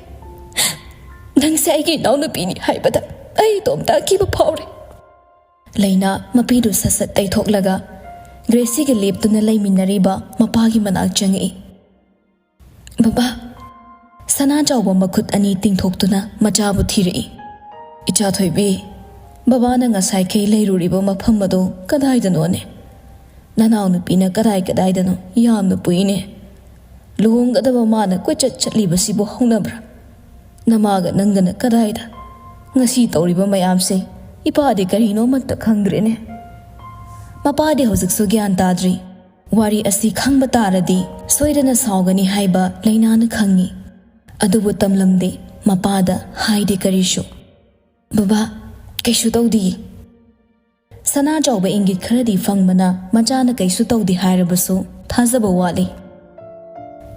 ꯅꯪꯁꯦ ꯑꯩꯒꯤ ꯏꯅꯥꯎꯅꯨꯄꯤꯅꯤ ꯍꯥꯏꯕꯗ ꯑꯩ ꯏꯇꯣꯝꯇ ꯑꯀꯤꯕ ꯐꯥꯎꯔꯦ꯫ ꯂꯩꯅꯥ ꯃꯄꯤꯗꯨ ꯁꯠ ꯁꯠ ꯇꯩꯊꯣꯛꯂꯒ ꯒ꯭ꯔꯦꯁꯤꯒ ꯂꯦꯞꯇꯨꯅ ꯂꯩꯃꯤꯟꯅꯔꯤꯕ ꯃꯄꯥꯒꯤ ꯃꯅꯥꯛ ꯆꯪꯉꯛꯏ꯫ "ꯕꯕꯥ!" ꯁꯅꯥ ꯆꯥꯎꯕ ꯃꯈꯨꯠ ꯑꯅꯤ ꯇꯤꯡꯊꯣꯛꯇꯨꯅ ꯃꯆꯥꯕꯨ ꯊꯤꯔꯛꯏ꯫ "ꯏꯆꯥ ꯊꯣꯏꯕꯤ, ꯕꯕꯥꯅ ꯉꯁꯥꯏꯈꯩ ꯂꯩꯔꯨꯔꯤꯕ ꯃꯐꯝ ꯑꯗꯨ ꯀꯗꯥꯏꯗꯅꯣꯅꯦ? ꯅꯅꯥꯎꯅꯨꯄꯤꯅ ꯀꯗꯥꯏ ꯀꯗꯥꯏꯗꯅꯣ ꯌꯥꯝꯅ ꯄꯨꯏꯅꯦ꯫ ꯂꯨꯍꯣꯡꯒꯗꯕ ꯃꯥꯅ ꯀꯣꯏꯆꯠ ꯆꯠꯂꯤꯕꯁꯤꯕꯨ ꯍꯧꯅꯕ꯭ꯔꯥ? ꯅꯃꯥꯒ ꯅꯪꯒꯅ ꯀꯗꯥꯏꯗ? ꯉꯁꯤ ꯇꯧꯔꯤꯕ ꯃꯌꯥꯝꯁꯦ ꯏꯄꯥꯗꯤ ꯀꯔꯤꯅꯣ ꯑꯃꯠꯇ ꯈꯪꯗ꯭ꯔꯦꯅꯦ꯫" ꯃꯄꯥꯗꯤ ꯍꯧꯖꯤꯛꯁꯨ ꯒ꯭ꯌꯥꯟ ꯇꯥꯗ꯭ꯔꯤ꯫ ꯋꯥꯔꯤ ꯑꯁꯤ ꯈꯪꯕ ꯇꯥꯔꯗꯤ ꯁꯣꯏꯗꯅ ꯁꯥꯎꯒꯅꯤ ꯍꯥꯏꯕ ꯂꯩꯅꯥꯅ ꯈꯪꯉꯤ꯫ ꯑꯗꯨꯕꯨ ꯇꯝꯂꯝꯗꯦ꯫ ꯃꯄꯥꯗ ꯍꯥꯏꯗꯦ ꯀꯔꯤꯁꯨ꯫ "ꯕꯕꯥ, ꯀꯩꯁꯨ ꯇꯧꯗꯤꯌꯦ꯫" ꯁꯅꯥ ꯆꯥꯎꯕ ꯏꯪꯒꯤꯠ ꯈꯔꯗꯤ ꯐꯪꯕꯅ ꯃꯆꯥꯅ ꯀꯩꯁꯨ ꯇꯧꯗꯦ ꯍꯥꯏꯔꯕꯁꯨ ꯊꯥꯖꯕ ꯋꯥꯠꯂꯤ꯫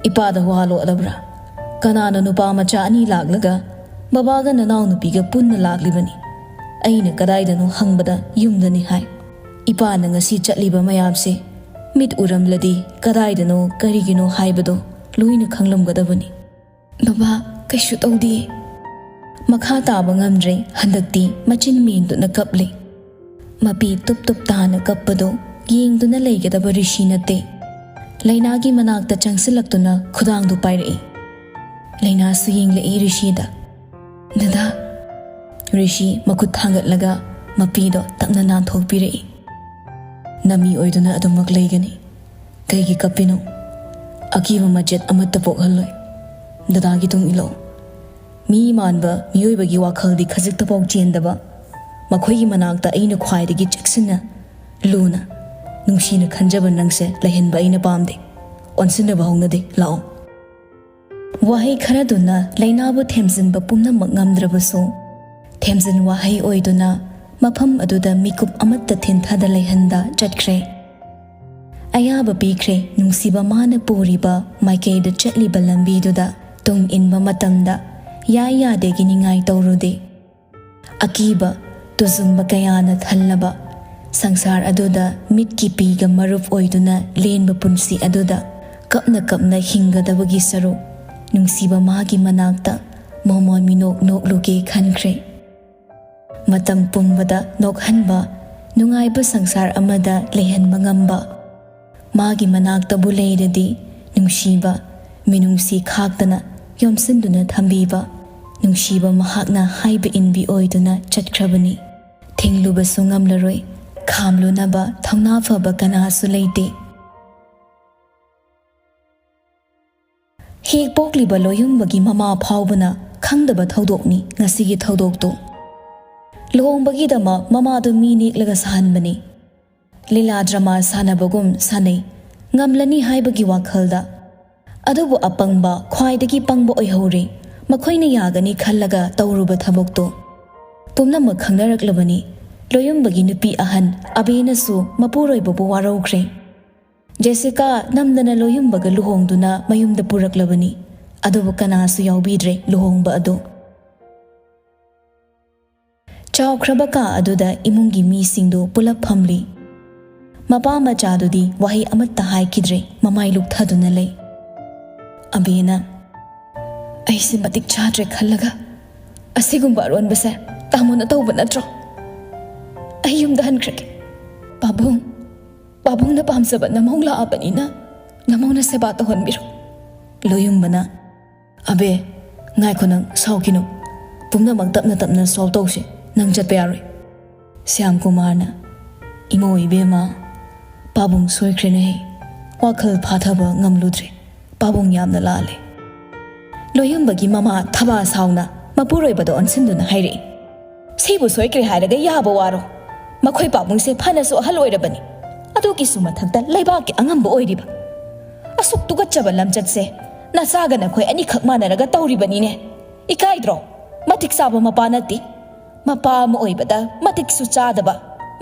"ꯏꯄꯥꯗ ꯋꯥ ꯂꯣꯠꯂꯕ꯭ꯔꯥ? ꯀꯅꯥꯅ ꯅꯨꯄꯥ ꯃꯆꯥ ꯑꯅꯤ ꯂꯥꯛꯂꯒ ꯕꯕꯥꯒ ꯅꯅꯥꯎꯅꯨꯄꯤꯒ ꯄꯨꯟꯅ ꯂꯥꯛꯂꯤꯕꯅꯤ? ꯑꯩꯅ ꯀꯗꯥꯏꯗꯅꯣ ꯍꯪꯕꯗ ꯌꯨꯝꯗꯅꯤ ꯍꯥꯏ꯫ ꯏꯄꯥꯅ ꯉꯁꯤ ꯆꯠꯂꯤꯕ ꯃꯌꯥꯝꯁꯦ ꯃꯤꯠ ꯎꯔꯝꯂꯗꯤ ꯀꯗꯥꯏꯗꯅꯣ ꯀꯔꯤꯒꯤꯅꯣ ꯍꯥꯏꯕꯗꯣ ꯂꯣꯏꯅ ꯈꯪꯂꯝꯒꯗꯕꯅꯤ꯫" "ꯕꯕꯥ, ꯀꯩꯁꯨ ꯇꯧꯗꯦ꯫" ꯃꯈꯥ ꯇꯥꯕ ꯉꯝꯗ꯭ꯔꯦ꯫ ꯍꯟꯗꯛꯇꯤ ꯃꯆꯤꯟ ꯃꯦꯟꯗꯨꯅ ꯀꯞꯂꯦ꯫ ꯃꯄꯤ ꯇꯨꯞ ꯇꯨꯞ ꯇꯥꯅ ꯀꯞꯄꯗꯨ ꯌꯦꯡꯗꯨꯅ ꯂꯩꯒꯗꯕ ꯔꯤꯁꯤ ꯅꯠꯇꯦ꯫ ꯂꯩꯅꯥꯒꯤ ꯃꯅꯥꯛꯇ ꯆꯪꯁꯤꯜꯂꯛꯇꯨꯅ ꯈꯨꯗꯥꯡꯗꯨ ꯄꯥꯏꯔꯛꯏ꯫ ꯂꯩꯅꯥꯁꯨ ꯌꯦꯡꯂꯛꯏ ꯔꯤꯁꯤꯗ꯫ "ꯗꯗꯥ꯫" ꯔꯤꯁꯤ ꯃꯈꯨꯠ ꯊꯥꯡꯒꯠꯂꯒ ꯃꯄꯤꯗꯣ ꯇꯞꯅ ꯅꯥꯟꯊꯣꯛꯄꯤꯔꯛꯏ꯫ "ꯅꯃꯤ ꯑꯣꯏꯗꯨꯅ ꯑꯗꯨꯃꯛ ꯂꯩꯒꯅꯤ꯫ ꯀꯩꯒꯤ ꯀꯞꯄꯤꯅꯣ? ꯑꯀꯤꯕ ꯃꯆꯦꯠ ꯑꯃꯠꯇ ꯄꯣꯛꯍꯜꯂꯣꯏ꯫ ꯗꯗꯥꯒꯤ ꯇꯨꯡ ꯏꯜꯂꯣ꯫" ꯃꯤ ꯃꯥꯟꯕ ꯃꯤꯑꯣꯏꯕꯒꯤ ꯋꯥꯈꯜꯗꯤ ꯈꯖꯤꯛꯇꯐꯥꯎ ꯆꯦꯟꯗꯕ, ꯃꯈꯣꯏꯒꯤ ꯃꯅꯥꯛꯇ ꯑꯩꯅ ꯈ꯭ꯋꯥꯏꯗꯒꯤ ꯆꯦꯛꯁꯤꯟꯅ, ꯂꯨꯅ, ꯅꯨꯡꯁꯤꯅ ꯈꯟꯖꯕ ꯅꯪꯁꯦ ꯂꯩꯍꯟꯕ ꯑꯩꯅ ꯄꯥꯝꯗꯦ꯫ ꯑꯣꯟꯁꯤꯟꯅꯕ ꯍꯧꯅꯗꯦ꯫ ꯂꯥꯛꯑꯣ꯫ ꯋꯥꯍꯩ ꯈꯔꯗꯨꯅ ꯂꯩꯅꯥꯕꯨ ꯊꯦꯝꯖꯤꯟꯕ ꯄꯨꯝꯅꯃꯛ ꯉꯝꯗ꯭ꯔꯕꯁꯨ, ꯊꯦꯝꯖꯤꯟ ꯋꯥꯍꯩ ꯑꯣꯏꯗꯨꯅ ꯃꯐꯝ ꯑꯗꯨꯗ ꯃꯤꯀꯨꯞ ꯑꯃꯠꯇ ꯊꯤꯟꯊꯗ ꯂꯩꯍꯟꯗ ꯆꯠꯈ꯭ꯔꯦ꯫ ꯑꯌꯥꯕ ꯄꯤꯈ꯭ꯔꯦ, ꯅꯨꯡꯁꯤꯕ ꯃꯥꯅ ꯄꯨꯔꯤꯕ ꯃꯥꯏꯀꯩꯗ ꯆꯠꯂꯤꯕ ꯂꯝꯕꯤꯗꯨꯗ ꯇꯨꯡ ꯏꯟꯕ ꯃꯇꯝꯗ ꯌꯥꯏ ꯌꯥꯗꯦꯒꯤ ꯅꯤꯡꯉꯥꯏ ꯇꯧꯔꯨꯗꯦ꯫ ꯑꯀꯤꯕ, ꯇꯨꯖꯨꯡꯕ ꯀꯌꯥꯅ ꯊꯜꯂꯕ ꯁꯪꯁꯥꯔ ꯑꯗꯨꯗ ꯃꯤꯠꯀꯤ ꯄꯤꯒ ꯃꯔꯨꯞ ꯑꯣꯏꯗꯨꯅ ꯂꯦꯟꯕ ꯄꯨꯟꯁꯤ ꯑꯗꯨꯗ ꯀꯞꯅ ꯀꯞꯅ ꯍꯤꯡꯒꯗꯕꯒꯤ ꯁꯔꯨꯛ, ꯅꯨꯡꯁꯤꯕ ꯃꯥꯒꯤ ꯃꯅꯥꯛꯇ ꯃꯣꯃꯣꯟ ꯃꯤꯅꯣꯛ ꯅꯣꯛꯂꯨꯒꯦ ꯈꯟꯈ꯭ꯔꯦ꯫ ꯃꯇꯝ ꯄꯨꯝꯕꯗ ꯅꯣꯛꯍꯟꯕ, ꯅꯨꯡꯉꯥꯏꯕ ꯁꯪꯁꯥꯔ ꯑꯃꯗ ꯂꯩꯍꯟꯕ ꯉꯝꯕ ꯃꯥꯒꯤ ꯃꯅꯥꯛꯇꯕꯨ ꯂꯩꯔꯗꯤ, ꯅꯨꯡꯁꯤꯕ, ꯃꯤꯅꯨꯡꯁꯤ ꯈꯥꯛꯇꯅ ꯌꯣꯝꯁꯤꯟꯗꯨꯅ ꯊꯝꯕꯤꯕ, ꯅꯨꯡꯁꯤꯕ ꯃꯍꯥꯛꯅ ꯍꯥꯏꯕ ꯏꯟꯕꯤ ꯑꯣꯏꯗꯨꯅ ꯆꯠꯈ꯭ꯔꯕꯅꯤ꯫ ꯊꯤꯡꯂꯨꯕꯁꯨ ꯉꯝꯂꯔꯣꯏ, ꯈꯥꯝꯂꯨꯅꯕ ꯊꯧꯅꯥ ꯐꯕ ꯀꯅꯥꯁꯨ ꯂꯩꯇꯦ꯫ ꯍꯦꯛ ꯄꯣꯛꯂꯤꯕ ꯂꯣꯌꯨꯝꯕꯒꯤ ꯃꯃꯥ ꯐꯥꯎꯕꯅ ꯈꯪꯗꯕ ꯊꯧꯗꯣꯛꯅꯤ ꯉꯁꯤꯒꯤ ꯊꯧꯗꯣꯛꯇꯨ꯫ ꯂꯨꯍꯣꯡꯕꯒꯤꯗꯃꯛ ꯃꯃꯥꯗꯨ ꯃꯤ ꯅꯦꯛꯂꯒ ꯁꯥꯍꯟꯕꯅꯤ꯫ ꯂꯤꯂꯥ ꯗ꯭ꯔꯃꯥ ꯁꯥꯟꯅꯕꯒꯨꯝ ꯁꯥꯟꯅꯩ, ꯉꯝꯂꯅꯤ ꯍꯥꯏꯕꯒꯤ ꯋꯥꯈꯜꯗ꯫ ꯑꯗꯨꯕꯨ ꯑꯄꯪꯕ, ꯈ꯭ꯋꯥꯏꯗꯒꯤ ꯄꯪꯕ ꯑꯣꯏꯍꯧꯔꯦ꯫ ꯃꯈꯣꯏꯅ ꯌꯥꯒꯅꯤ ꯈꯜꯂꯒ ꯇꯧꯔꯨꯕ ꯊꯕꯛꯇꯣ꯫ ꯄꯨꯝꯅꯃꯛ ꯈꯪꯅꯔꯛꯂꯕꯅꯤ꯫ ꯂꯣꯌꯨꯝꯕꯒꯤ ꯅꯨꯄꯤ ꯑꯍꯟ ꯑꯕꯦꯅꯁꯨ ꯃꯄꯨꯔꯣꯏꯕꯕꯨ ꯋꯥꯔꯧꯈ꯭ꯔꯦ꯫ ꯖꯦꯁꯤꯀꯥ ꯅꯝꯗꯅ ꯂꯣꯌꯨꯝꯕꯒ ꯂꯨꯍꯣꯡꯗꯨꯅ ꯃꯌꯨꯝꯗ ꯄꯨꯔꯛꯂꯕꯅꯤ꯫ ꯑꯗꯨꯕꯨ ꯀꯅꯥꯁꯨ ꯌꯥꯎꯕꯤꯗ꯭ꯔꯦ ꯂꯨꯍꯣꯡꯕ ꯑꯗꯨ꯫ ꯆꯥꯎꯈ꯭ꯔꯕ ꯀꯥ ꯑꯗꯨꯗ ꯏꯃꯨꯡꯒꯤ ꯃꯤꯁꯤꯡꯗꯨ ꯄꯨꯂꯞ ꯐꯝꯂꯤ꯫ ꯃꯄꯥ ꯃꯆꯥꯗꯨꯗꯤ ꯋꯥꯍꯩ ꯑꯃꯠꯇ ꯍꯥꯏꯈꯤꯗ꯭ꯔꯦ, ꯃꯃꯥꯏ ꯂꯨꯛꯊꯗꯨꯅ ꯂꯩ꯫ ꯑꯕꯦꯅ, "ꯑꯩꯁꯦ ꯃꯇꯤꯛ ꯆꯥꯗ꯭ꯔꯦ ꯈꯜꯂꯒ ꯑꯁꯤꯒꯨꯝꯕ ꯑꯔꯣꯟꯕꯁꯦ ꯇꯥꯃꯣꯅ ꯇꯧꯕ ꯅꯠꯇ꯭ꯔꯣ? ꯑꯩ ꯌꯨꯝꯗ ꯍꯟꯈ꯭ꯔꯒꯦ꯫ ꯄꯥꯕꯨꯡ, ꯄꯥꯕꯨꯡꯅ ꯄꯥꯝꯖꯕ ꯅꯃꯧ ꯂꯥꯛꯑꯕꯅꯤꯅ ꯅꯃꯧꯅ ꯁꯦꯕꯥ ꯇꯧꯍꯟꯕꯤꯔꯣ꯫" ꯂꯣꯌꯨꯝꯕꯅ, "ꯑꯕꯦ, ꯉꯥꯏꯈꯣ, ꯅꯪ ꯁꯥꯎꯈꯤꯅꯨ꯫ ꯄꯨꯝꯅꯃꯛ ꯇꯞꯅ ꯇꯞꯅ solve ꯇꯧꯁꯤ꯫ ꯅꯪ ꯆꯠꯄ ꯌꯥꯔꯣꯏ꯫" ꯁ꯭ꯌꯥꯝ ꯀꯨꯃꯥꯔꯅ, "ꯏꯃꯧ ꯏꯕꯦꯝꯃ, ꯄꯥꯕꯨꯡ ꯁꯣꯏꯈ꯭ꯔꯦꯅꯦꯍꯦ꯫ ꯋꯥꯈꯜ ꯐꯥꯊꯕ ꯉꯝꯂꯨꯗ꯭ꯔꯦ꯫ ꯄꯥꯕꯨꯡ ꯌꯥꯝꯅ ꯂꯥꯜꯂꯦ꯫" ꯂꯣꯌꯨꯝꯕꯒꯤ ꯃꯃꯥ ꯊꯕꯥ ꯁꯥꯎꯅ ꯃꯄꯨꯔꯣꯏꯕꯗ ꯑꯣꯟꯁꯤꯟꯗꯨꯅ ꯍꯥꯏꯔꯛꯏ, "ꯁꯤꯕꯨ ꯁꯣꯏꯈ꯭ꯔꯦ ꯍꯥꯏꯔꯒ ꯌꯥꯕ ꯋꯥꯔꯣ? ꯃꯈꯣꯏ ꯄꯥꯕꯨꯡꯁꯦ ꯐꯅꯁꯨ ꯑꯍꯜ ꯑꯣꯏꯔꯕꯅꯤ꯫ ꯑꯗꯨꯒꯤꯁꯨ ꯃꯊꯛꯇ ꯂꯩꯕꯥꯛꯀꯤ ꯑꯉꯝꯕ ꯑꯣꯏꯔꯤꯕ꯫ ꯑꯁꯨꯛ ꯇꯨꯀꯠꯆꯕ ꯂꯝꯆꯠꯁꯦ ꯅꯆꯥꯒ ꯅꯈꯣꯏ ꯑꯅꯤꯈꯛ ꯃꯥꯟꯅꯔꯒ ꯇꯧꯔꯤꯕꯅꯤꯅꯦ꯫ ꯏꯀꯥꯏꯗ꯭ꯔꯣ? ꯃꯇꯤꯛ ꯆꯥꯕ ꯃꯄꯥ ꯅꯠꯇꯦ꯫ ꯃꯄꯥ ꯑꯃ ꯑꯣꯏꯕꯗ ꯃꯇꯤꯛꯁꯨ ꯆꯥꯗꯕ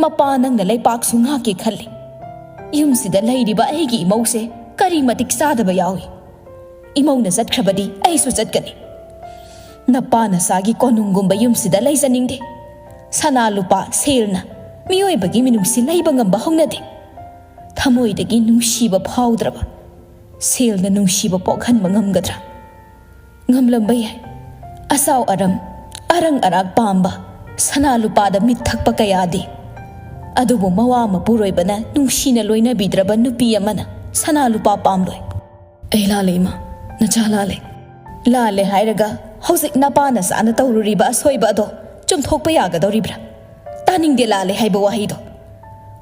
ꯃꯄꯥ ꯅꯪꯅ ꯂꯩꯄꯥꯛꯁꯨ ꯉꯥꯛꯀꯦ ꯈꯜꯂꯤ꯫ ꯌꯨꯝꯁꯤꯗ ꯂꯩꯔꯤꯕ ꯑꯩꯒꯤ ꯏꯃꯧꯁꯦ ꯀꯔꯤ ꯃꯇꯤꯛ ꯆꯥꯗꯕ ꯌꯥꯎꯏ? ꯏꯃꯧꯅ ꯆꯠꯈ꯭ꯔꯕꯗꯤ ꯑꯩꯁꯨ ꯆꯠꯀꯅꯤ꯫ ꯅꯄꯥ ꯅꯆꯥꯒꯤ ꯀꯣꯅꯨꯡꯒꯨꯝꯕ ꯌꯨꯝꯁꯤꯗ ꯂꯩꯖꯅꯤꯡꯗꯦ꯫ ꯁꯅꯥ ꯂꯨꯄꯥ, ꯁꯦꯜꯅ ꯃꯤꯑꯣꯏꯕꯒꯤ ꯃꯤꯅꯨꯡꯁꯤ ꯂꯩꯕ ꯉꯝꯕ ꯍꯧꯅꯗꯦ꯫ ꯊꯃꯣꯏꯗꯒꯤ ꯅꯨꯡꯁꯤꯕ ꯐꯥꯎꯗ꯭ꯔꯕ ꯁꯦꯜꯅ ꯅꯨꯡꯁꯤꯕ ꯄꯣꯛꯍꯟꯕ ꯉꯝꯒꯗ꯭ꯔꯥ? ꯉꯝꯂꯝꯕ ꯌꯥꯏ꯫ ꯑꯆꯥꯎ ꯑꯔꯝ, ꯑꯔꯪ ꯑꯔꯥꯛ ꯄꯥꯝꯕ, ꯁꯅꯥ ꯂꯨꯄꯥꯗ ꯃꯤꯠ ꯊꯛꯄ ꯀꯌꯥꯗꯤ꯫ ꯑꯗꯨꯕꯨ ꯃꯋꯥ ꯃꯄꯨꯔꯣꯏꯕꯅ ꯅꯨꯡꯁꯤꯅ ꯂꯣꯏꯅꯕꯤꯗ꯭ꯔꯕ ꯅꯨꯄꯤ ꯑꯃꯅ ꯁꯅꯥ ꯂꯨꯄꯥ ꯄꯥꯝꯂꯣꯏ꯫ ꯑꯩ ꯂꯥꯜꯂꯦ ꯏꯃꯥ, ꯅꯆꯥ ꯂꯥꯜꯂꯦ꯫ ꯂꯥꯜꯂꯦ ꯍꯥꯏꯔꯒ ꯍꯧꯖꯤꯛ ꯅꯄꯥ ꯅꯆꯥꯅ ꯇꯧꯔꯨꯔꯤꯕ ꯑꯁꯣꯏꯕ ꯑꯗꯣ ꯆꯨꯝꯊꯣꯛꯄ ꯌꯥꯒꯗꯧꯔꯤꯕ꯭ꯔꯥ? ꯇꯥꯅꯤꯡꯗꯦ ꯂꯥꯜꯂꯦ ꯍꯥꯏꯕ ꯋꯥꯍꯩꯗꯣ꯫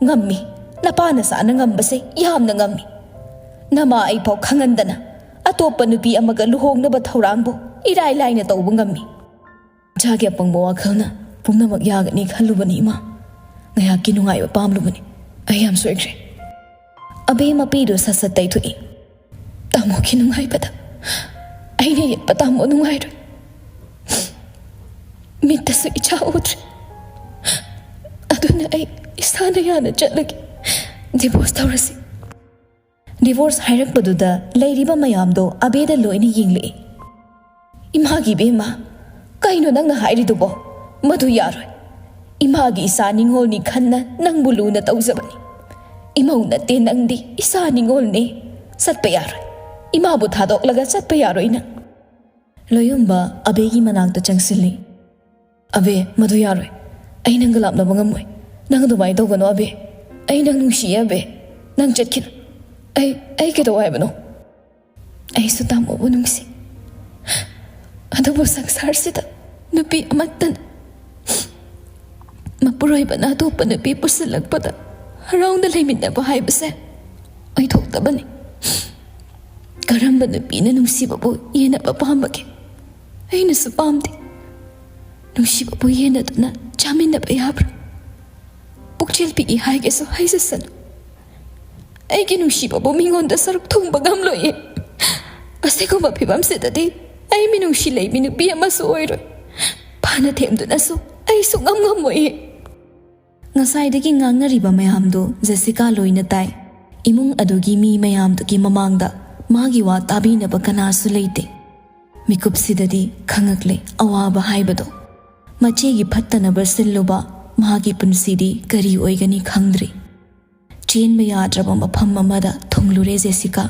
ꯉꯝꯃꯤ, ꯅꯄꯥ ꯅꯆꯥꯅ ꯉꯝꯕꯁꯦ ꯌꯥꯝꯅ ꯉꯝꯃꯤ꯫ ꯅꯃꯥ ꯑꯩꯐꯥꯎ ꯈꯪꯍꯟꯗꯅ ꯑꯇꯣꯞꯄ ꯅꯨꯄꯤ ꯑꯃꯒ ꯂꯨꯍꯣꯡꯅꯕ ꯊꯧꯔꯥꯡꯕꯨ ꯏꯔꯥꯏ ꯂꯥꯏꯅ ꯇꯧꯕ ꯉꯝꯃꯤ꯫ ꯏꯆꯥꯒꯤ ꯑꯄꯪꯕ ꯋꯥꯈꯜꯅ ꯄꯨꯝꯅꯃꯛ ꯌꯥꯒꯅꯤ ꯈꯜꯂꯨꯕꯅꯤ ꯏꯃꯥ꯫ ꯉꯥꯏꯍꯥꯛꯀꯤ ꯅꯨꯡꯉꯥꯏꯕ ꯄꯥꯝꯂꯨꯕꯅꯤ꯫ ꯑꯩ ꯌꯥꯝ ꯁꯣꯏꯈ꯭ꯔꯦ꯫ ꯑꯕꯦ ꯃꯄꯤꯗꯨ ꯁꯠ ꯁꯠ ꯇꯩꯊꯣꯛꯏ꯫ ꯇꯥꯃꯣꯒꯤ ꯅꯨꯡꯉꯥꯏꯕꯗ ꯑꯩꯅ ꯌꯦꯠꯄ ꯇꯥꯃꯣ ꯅꯨꯡꯉꯥꯏꯔꯣꯏ꯫ ꯃꯤꯠꯇꯁꯨ ꯏꯆꯥ ꯎꯗ꯭ꯔꯦ꯫ ꯑꯗꯨꯅ ꯑꯩ ꯏꯁꯥꯅ ꯌꯥꯅ ꯆꯠꯂꯒꯦ꯫ ꯗꯤꯚꯣꯔꯁ ꯇꯧꯔꯁꯤ꯫ ꯗꯤꯚꯣꯔꯁ ꯍꯥꯏꯔꯛꯄꯗꯨꯗ ꯂꯩꯔꯤꯕ ꯃꯌꯥꯝꯗꯣ ꯑꯕꯦꯗ ꯂꯣꯏꯅ ꯌꯦꯡꯂꯛꯏ꯫ ꯏꯃꯥꯒꯤ ꯏꯕꯦꯝꯃ, ꯀꯩꯅꯣ ꯅꯪꯅ ꯍꯥꯏꯔꯤꯗꯨꯕꯣ? ꯃꯗꯨ ꯌꯥꯔꯣꯏ꯫ ꯏꯃꯥꯒꯤ ꯏꯆꯥ ꯅꯤꯉꯣꯜꯅꯤ ꯈꯟꯅ ꯅꯪꯕꯨ ꯂꯨꯅ ꯇꯧꯖꯕꯅꯤ꯫ ꯏꯃꯧ ꯅꯠꯇꯦ ꯅꯪꯗꯤ, ꯏꯆꯥ ꯅꯤꯉꯣꯜꯅꯦ꯫ ꯆꯠꯄ ꯌꯥꯔꯣꯏ꯫ ꯏꯃꯥꯕꯨ ꯊꯥꯗꯣꯛꯂꯒ ꯆꯠꯄ ꯌꯥꯔꯣꯏ ꯅꯪ꯫ ꯂꯣꯌꯨꯝꯕ ꯑꯕꯦꯒꯤ ꯃꯅꯥꯛꯇ ꯆꯪꯁꯤꯜꯂꯤ꯫ ꯑꯕꯦ, ꯃꯗꯨ ꯌꯥꯔꯣꯏ꯫ ꯑꯩ ꯅꯪꯒ ꯂꯥꯞꯅꯕ ꯉꯝꯃꯣꯏ꯫ ꯅꯪ ꯑꯗꯨꯃꯥꯏꯅ ꯇꯧꯒꯅꯣ ꯑꯕꯦ꯫ ꯑꯩ ꯅꯪ ꯅꯨꯡꯁꯤꯌꯦ ꯑꯕꯦ꯫ ꯅꯪ ꯆꯠꯈꯤꯅꯨ꯫ ꯑꯩ, ꯑꯩ ꯀꯩꯗꯧ ꯍꯥꯏꯕꯅꯣ? ꯑꯩꯁꯨ ꯇꯥꯃꯣꯕꯨ ꯅꯨꯡꯁꯤ꯫ ꯑꯗꯨꯕꯨ ꯁꯪꯁꯥꯔꯁꯤꯗ ꯅꯨꯄꯤ ꯑꯃꯠꯇꯅ ꯃꯄꯨꯔꯣꯏꯕꯅ ꯑꯇꯣꯞꯄ ꯅꯨꯄꯤ ꯄꯨꯁꯤꯜꯂꯛꯄꯗ ꯍꯔꯥꯎꯅ ꯂꯩꯃꯤꯟꯅꯕ ꯍꯥꯏꯕꯁꯦ ꯑꯣꯏꯊꯣꯛꯇꯕꯅꯤ꯫ ꯀꯔꯝꯕ ꯅꯨꯄꯤꯅ ꯅꯨꯡꯁꯤꯕꯕꯨ ꯌꯦꯟꯅꯕ ꯄꯥꯝꯕꯒꯦ? ꯑꯩꯅꯁꯨ ꯄꯥꯝꯗꯦ꯫ ꯅꯨꯡꯁꯤꯕꯕꯨ ꯌꯦꯟꯅꯗꯨꯅ ꯆꯥꯃꯤꯟꯅꯕ ꯌꯥꯕ꯭ꯔꯥ? ꯄꯨꯛꯆꯦꯜ ꯄꯤꯛꯏ ꯍꯥꯏꯒꯦꯁꯨ ꯍꯥꯏꯖꯁꯅꯨ꯫ ꯑꯩꯒꯤ ꯅꯨꯡꯁꯤꯕꯕꯨ ꯃꯤꯉꯣꯟꯗ ꯁꯔꯨꯛ ꯊꯨꯡꯕ ꯉꯝꯂꯣꯏꯌꯦ꯫ ꯑꯁꯤꯒꯨꯝꯕ ꯐꯤꯕꯝꯁꯤꯗꯗꯤ ꯑꯩ ꯃꯤꯅꯨꯡꯁꯤ ꯂꯩꯕꯤ ꯅꯨꯄꯤ ꯑꯃꯁꯨ ꯑꯣꯏꯔꯣꯏ꯫ ꯐꯅ ꯊꯦꯝꯗꯨꯅꯁꯨ ꯑꯩ ꯁꯨꯛꯉꯝ ꯉꯝꯃꯣꯏꯌꯦ꯫ ꯉꯁꯥꯏꯗꯒꯤ ꯉꯥꯡꯅꯔꯤꯕ ꯃꯌꯥꯝꯗꯨ ꯖꯦꯁꯤꯀꯥ ꯂꯣꯏꯅ ꯇꯥꯏ꯫ ꯏꯃꯨꯡ ꯑꯗꯨꯒꯤ ꯃꯤ ꯃꯌꯥꯝꯗꯨꯒꯤ ꯃꯃꯥꯡꯗ ꯃꯥꯒꯤ ꯋꯥ ꯇꯥꯕꯤꯅꯕ ꯀꯅꯥꯁꯨ ꯂꯩꯇꯦ꯫ ꯃꯤꯀꯨꯞꯁꯤꯗꯗꯤ ꯈꯪꯉꯛꯂꯦ ꯑꯋꯥꯕ ꯍꯥꯏꯕꯗꯣ꯫ ꯃꯆꯦꯒꯤ ꯐꯠꯇꯅꯕ ꯁꯤꯜꯂꯨꯕ ꯃꯥꯒꯤ ꯄꯨꯟꯁꯤꯗꯤ ꯀꯔꯤ ꯑꯣꯏꯒꯅꯤ ꯈꯪꯗ꯭ꯔꯤ꯫ ꯆꯦꯟꯕ ꯌꯥꯗ꯭ꯔꯕ ꯃꯐꯝ ꯑꯃꯗ ꯊꯨꯡꯂꯨꯔꯦ ꯖꯦꯁꯤꯀꯥ꯫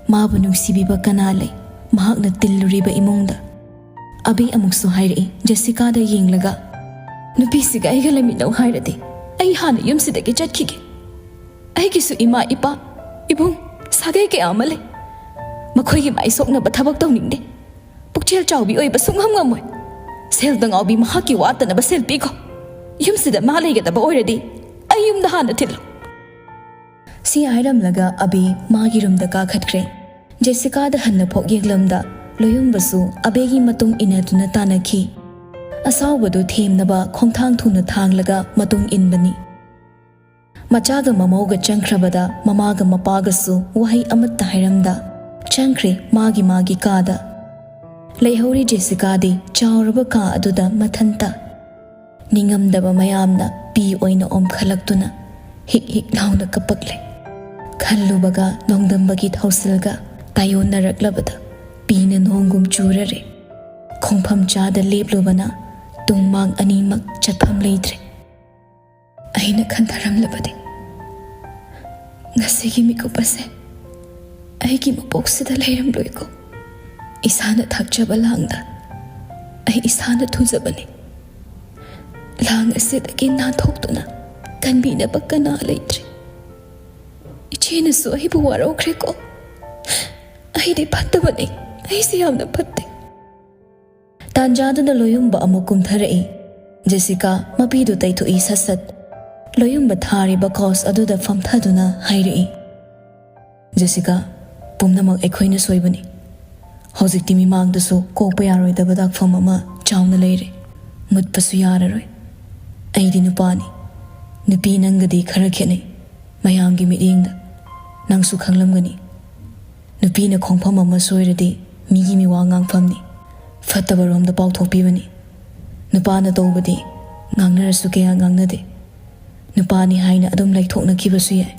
ꯃꯥꯕꯨ ꯅꯨꯡꯁꯤꯕꯤꯕ ꯀꯅꯥ ꯂꯩ? ꯃꯍꯥꯛꯅ ꯇꯤꯜꯂꯨꯔꯤꯕ ꯏꯃꯨꯡꯗ꯫ ꯑꯕꯤ ꯑꯃꯨꯛꯁꯨ ꯍꯥꯏꯔꯛꯏ ꯖꯦꯁꯤꯀꯥꯗ ꯌꯦꯡꯂꯒ, "ꯅꯨꯄꯤꯁꯤꯒ ꯑꯩꯒ ꯂꯩꯃꯤꯟꯅꯧ ꯍꯥꯏꯔꯗꯤ ꯑꯩ ꯍꯥꯟꯅ ꯌꯨꯝꯁꯤꯗꯒꯤ ꯆꯠꯈꯤꯒꯦ꯫ ꯑꯩꯒꯤꯁꯨ ꯏꯃꯥ, ꯏꯄꯥ, ꯏꯕꯨꯡ, ꯁꯥꯒꯩ ꯀꯌꯥ ꯑꯃ ꯂꯩ꯫ ꯃꯈꯣꯏꯒꯤ ꯃꯥꯏ ꯁꯣꯛꯅꯕ ꯊꯕꯛ ꯇꯧꯅꯤꯡꯗꯦ꯫ ꯄꯨꯛꯆꯦꯜ ꯆꯥꯎꯕꯤ ꯑꯣꯏꯕ ꯁꯨꯡꯉꯝ ꯉꯝꯃꯣꯏ꯫ ꯁꯦꯜꯗ ꯉꯥꯎꯕꯤ ꯃꯍꯥꯛꯀꯤ ꯋꯥꯠꯇꯅꯕ ꯁꯦꯜ ꯄꯤꯈꯣ꯫ ꯌꯨꯝꯁꯤꯗ ꯃꯥ ꯂꯩꯒꯗꯕ ꯑꯣꯏꯔꯗꯤ ꯑꯩ ꯌꯨꯝꯗ ꯍꯥꯟꯅ ꯊꯤꯜꯂꯨ꯫" ꯁꯤ ꯍꯥꯏꯔꯝꯂꯒ ꯑꯕꯤ ꯃꯥꯒꯤ ꯔꯨꯝꯗ ꯀꯥꯈꯠꯈ꯭ꯔꯦ꯫ ꯖꯦꯁꯤꯀꯥꯗ ꯍꯟꯅ ꯐꯣꯛ ꯌꯦꯛꯂꯝꯗ ꯂꯣꯌꯨꯝꯕꯁꯨ ꯑꯕꯤꯒꯤ ꯃꯇꯨꯡ ꯏꯟꯅꯗꯨꯅ ꯇꯥꯟꯅꯈꯤ꯫ ꯑꯁꯥꯎꯕꯗꯨ ꯊꯦꯝꯅꯕ ꯈꯣꯡꯊꯥꯡ ꯊꯨꯅ ꯊꯥꯡꯂꯒ ꯃꯇꯨꯡ ꯏꯟꯕꯅꯤ꯫ ꯃꯆꯥꯒ ꯃꯃꯧꯒ ꯆꯪꯈ꯭ꯔꯕꯗ ꯃꯃꯥꯒ ꯃꯄꯥꯒꯁꯨ ꯋꯥꯍꯩ ꯑꯃꯠꯇ ꯍꯥꯏꯔꯝꯗ ꯆꯪꯈ꯭ꯔꯦ ꯃꯥꯒꯤ ꯃꯥꯒꯤ ꯀꯥꯗ꯫ ꯂꯩꯍꯧꯔꯤ ꯖꯦꯁꯤꯀꯥꯗꯤ ꯆꯥꯎꯔꯕ ꯀꯥ ꯑꯗꯨꯗ ꯃꯊꯟꯇ꯫ ꯅꯤꯡꯉꯝꯗꯕ ꯃꯌꯥꯝꯅ ꯄꯤ ꯑꯣꯏꯅ ꯑꯣꯝꯈꯠꯂꯛꯇꯨꯅ ꯍꯤꯛ ꯍꯤꯛ ꯂꯥꯎꯅ ꯀꯞꯄꯛꯂꯦ꯫ ꯈꯜꯂꯨꯕꯒ ꯅꯣꯡꯗꯝꯕꯒꯤ ꯊꯧꯁꯤꯜꯒ ꯇꯥꯏꯌꯣꯟꯅꯔꯛꯂꯕꯗ ꯄꯤꯅ ꯅꯣꯡꯒꯨꯝ ꯆꯨꯔꯔꯦ꯫ ꯈꯣꯡꯐꯝ ꯆꯥꯗ ꯂꯦꯞꯂꯨꯕꯅ ꯇꯨꯡ ꯃꯥꯡ ꯑꯅꯤꯃꯛ ꯆꯠꯐꯝ ꯂꯩꯇ꯭ꯔꯦ꯫ ꯑꯩꯅ ꯈꯟꯊꯔꯝꯂꯕꯗꯤ ꯉꯁꯤꯒꯤ ꯃꯤꯀꯨꯞ ꯑꯁꯦ ꯑꯩꯒꯤ ꯃꯄꯣꯛꯁꯤꯗ ꯂꯩꯔꯝꯂꯣꯏꯀꯣ꯫ ꯏꯁꯥꯅ ꯊꯥꯛꯆꯕ ꯂꯥꯡꯗ ꯑꯩ ꯏꯁꯥꯅ ꯊꯨꯖꯕꯅꯤ꯫ ꯂꯥꯡ ꯑꯁꯤꯗꯒꯤ ꯅꯥꯟꯊꯣꯛꯇꯨꯅ ꯀꯟꯕꯤꯅꯕ ꯀꯅꯥ ꯂꯩꯇ꯭ꯔꯦ꯫ ꯏꯆꯦꯅꯁꯨ ꯑꯩꯕꯨ ꯋꯥꯔꯧꯈ꯭ꯔꯦꯀꯣ꯫ ꯑꯩꯗꯤ ꯐꯠꯇꯕꯅꯤ꯫ ꯑꯩꯁꯦ ꯌꯥꯝꯅ ꯐꯠꯇꯦ꯫ ꯇꯥꯟꯖꯥꯗꯨꯗ ꯂꯣꯌꯨꯝꯕ ꯑꯃꯨꯛ ꯀꯨꯝꯊꯔꯛꯏ꯫ ꯖꯦꯁꯤꯀꯥ ꯃꯄꯤꯗꯨ ꯇꯩꯊꯣꯛꯏ ꯁꯠ ꯁꯠ꯫ ꯂꯣꯌꯨꯝꯕ ꯊꯥꯔꯤꯕ ꯀꯥꯎꯁ ꯑꯗꯨꯗ ꯐꯝꯊꯗꯨꯅ ꯍꯥꯏꯔꯛꯏ, "ꯖꯦꯁꯤꯀꯥ, ꯄꯨꯝꯅꯃꯛ ꯑꯩꯈꯣꯏꯅ ꯁꯣꯏꯕꯅꯤ꯫ ꯍꯧꯖꯤꯛꯇꯤ ꯃꯤꯃꯥꯡꯗꯁꯨ ꯀꯣꯛꯄ ꯌꯥꯔꯣꯏꯗꯕ ꯗꯥꯛꯐꯝ ꯑꯃ ꯆꯥꯎꯅ ꯂꯩꯔꯦ꯫ ꯃꯨꯠꯄꯁꯨ ꯌꯥꯔꯔꯣꯏ꯫ ꯑꯩꯗꯤ ꯅꯨꯄꯥꯅꯤ꯫ ꯅꯨꯄꯤ ꯅꯪꯒꯗꯤ ꯈꯔ ꯈꯦꯠꯅꯩ꯫ ꯃꯌꯥꯝꯒꯤ ꯃꯤꯠꯌꯦꯡꯗ ꯅꯪꯁꯨ ꯈꯪꯂꯝꯒꯅꯤ꯫ ꯅꯨꯄꯤꯅ ꯈꯣꯡꯐꯝ ꯑꯃ ꯁꯣꯏꯔꯗꯤ ꯃꯤꯒꯤ ꯃꯤꯋꯥ ꯉꯥꯡꯐꯝꯅꯤ꯫ ꯐꯠꯇꯕꯔꯣꯝꯗ ꯄꯥꯎꯊꯣꯛꯄꯤꯕꯅꯤ꯫ ꯅꯨꯄꯥꯅ ꯇꯧꯕꯗꯤ ꯉꯥꯡꯅꯔꯁꯨ ꯀꯌꯥ ꯉꯥꯡꯅꯗꯦ꯫ ꯅꯨꯄꯥꯅꯤ ꯍꯥꯏꯅ ꯑꯗꯨꯝ ꯂꯩꯊꯣꯛꯅꯈꯤꯕꯁꯨ ꯌꯥꯏ꯫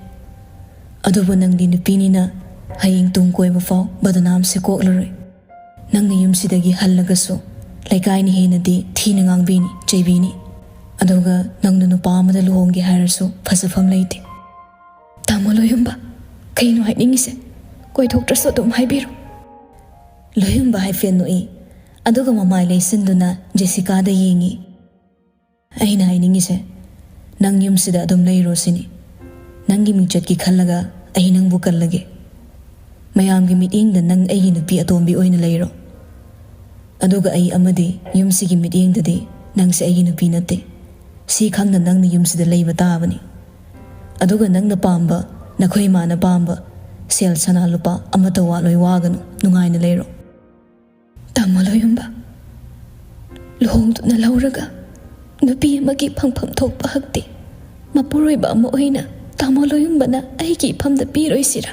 ꯑꯗꯨꯕꯨ ꯅꯪꯗꯤ ꯅꯨꯄꯤꯅꯤꯅ ꯍꯌꯦꯡ ꯇꯨꯡ ꯀꯣꯏꯕ ꯐꯥꯎ ꯕꯗꯅꯥꯝꯁꯦ ꯀꯣꯛꯂꯔꯣꯏ꯫ ꯅꯪꯅ ꯌꯨꯝꯁꯤꯗꯒꯤ ꯍꯜꯂꯒꯁꯨ ꯂꯩꯀꯥꯏꯅ ꯍꯦꯟꯅꯗꯤ ꯊꯤꯅ ꯉꯥꯡꯕꯤꯅꯤ, ꯆꯩꯕꯤꯅꯤ꯫ ꯑꯗꯨꯒ ꯅꯪꯅ ꯅꯨꯄꯥ ꯑꯃꯗ ꯂꯨꯍꯣꯡꯒꯦ ꯍꯥꯏꯔꯁꯨ ꯐꯖꯐꯝ ꯂꯩꯇꯦ꯫ ꯇꯥꯃꯣ ꯂꯣꯌꯨꯝꯕ, ꯀꯩꯅꯣ ꯍꯥꯏꯅꯤꯡꯉꯤꯁꯦ? ꯀꯣꯏꯊꯣꯛꯇ꯭ꯔꯁꯨ ꯑꯗꯨꯝ ꯍꯥꯏꯕꯤꯔꯣ꯫ ꯂꯣꯌꯨꯝꯕ ꯍꯥꯏꯐꯦꯠ ꯅꯣꯛꯏ, ꯑꯗꯨꯒ ꯃꯃꯥꯏ ꯂꯩꯁꯤꯟꯗꯨꯅ ꯖꯦꯁꯤꯀꯥꯗ ꯌꯦꯡꯉꯤ꯫ ꯑꯩꯅ ꯍꯥꯏꯅꯤꯡꯉꯤꯁꯦ, ꯅꯪ ꯌꯨꯝꯁꯤꯗ ꯑꯗꯨꯝ ꯂꯩꯔꯣ ꯁꯤꯅꯤ꯫ ꯅꯪꯒꯤ ꯃꯤꯡꯆꯠꯀꯤ ꯈꯜꯂꯒ ꯑꯩ ꯅꯪꯕꯨ ꯀꯜꯂꯒꯦ꯫ ꯃꯌꯥꯝꯒꯤ ꯃꯤꯠꯌꯦꯡꯗ ꯅꯪ ꯑꯩꯒꯤ ꯅꯨꯄꯤ ꯑꯇꯣꯝꯕꯤ ꯑꯣꯏꯅ ꯂꯩꯔꯣ꯫ ꯑꯗꯨꯒ ꯑꯩ ꯑꯃꯗꯤ ꯌꯨꯝꯁꯤꯒꯤ ꯃꯤꯠꯌꯦꯡꯗꯗꯤ ꯅꯪꯁꯦ ꯑꯩꯒꯤ ꯅꯨꯄꯤ ꯅꯠꯇꯦ꯫ ꯁꯤ ꯈꯪꯅ ꯅꯪꯅ ꯌꯨꯝꯁꯤꯗ ꯂꯩꯕ ꯇꯥꯕꯅꯤ꯫ ꯑꯗꯨꯒ ꯅꯪꯅ ꯄꯥꯝꯕ, ꯅꯈꯣꯏ ꯏꯃꯥꯅ ꯄꯥꯝꯕ ꯁꯦꯜ ꯁꯅꯥ ꯂꯨꯄꯥ ꯑꯃꯠꯇ ꯋꯥꯠꯂꯣꯏ, ꯋꯥꯒꯅꯨ, ꯅꯨꯡꯉꯥꯏꯅ ꯂꯩꯔꯣ꯫ ꯇꯥꯃꯣ ꯂꯣꯌꯨꯝꯕ, ꯂꯨꯍꯣꯡꯗꯨꯅ ꯂꯧꯔꯒ ꯅꯨꯄꯤ ꯑꯃꯒꯤ ꯐꯪꯐꯝ ꯊꯣꯛꯄ ꯍꯛꯇꯤ ꯃꯄꯨꯔꯣꯏꯕ ꯑꯃ ꯑꯣꯏꯅ ꯇꯥꯃꯣ ꯂꯣꯌꯨꯝꯕꯅ ꯑꯩꯒꯤ ꯏꯐꯝꯗ ꯄꯤꯔꯣꯏꯁꯤꯔꯥ?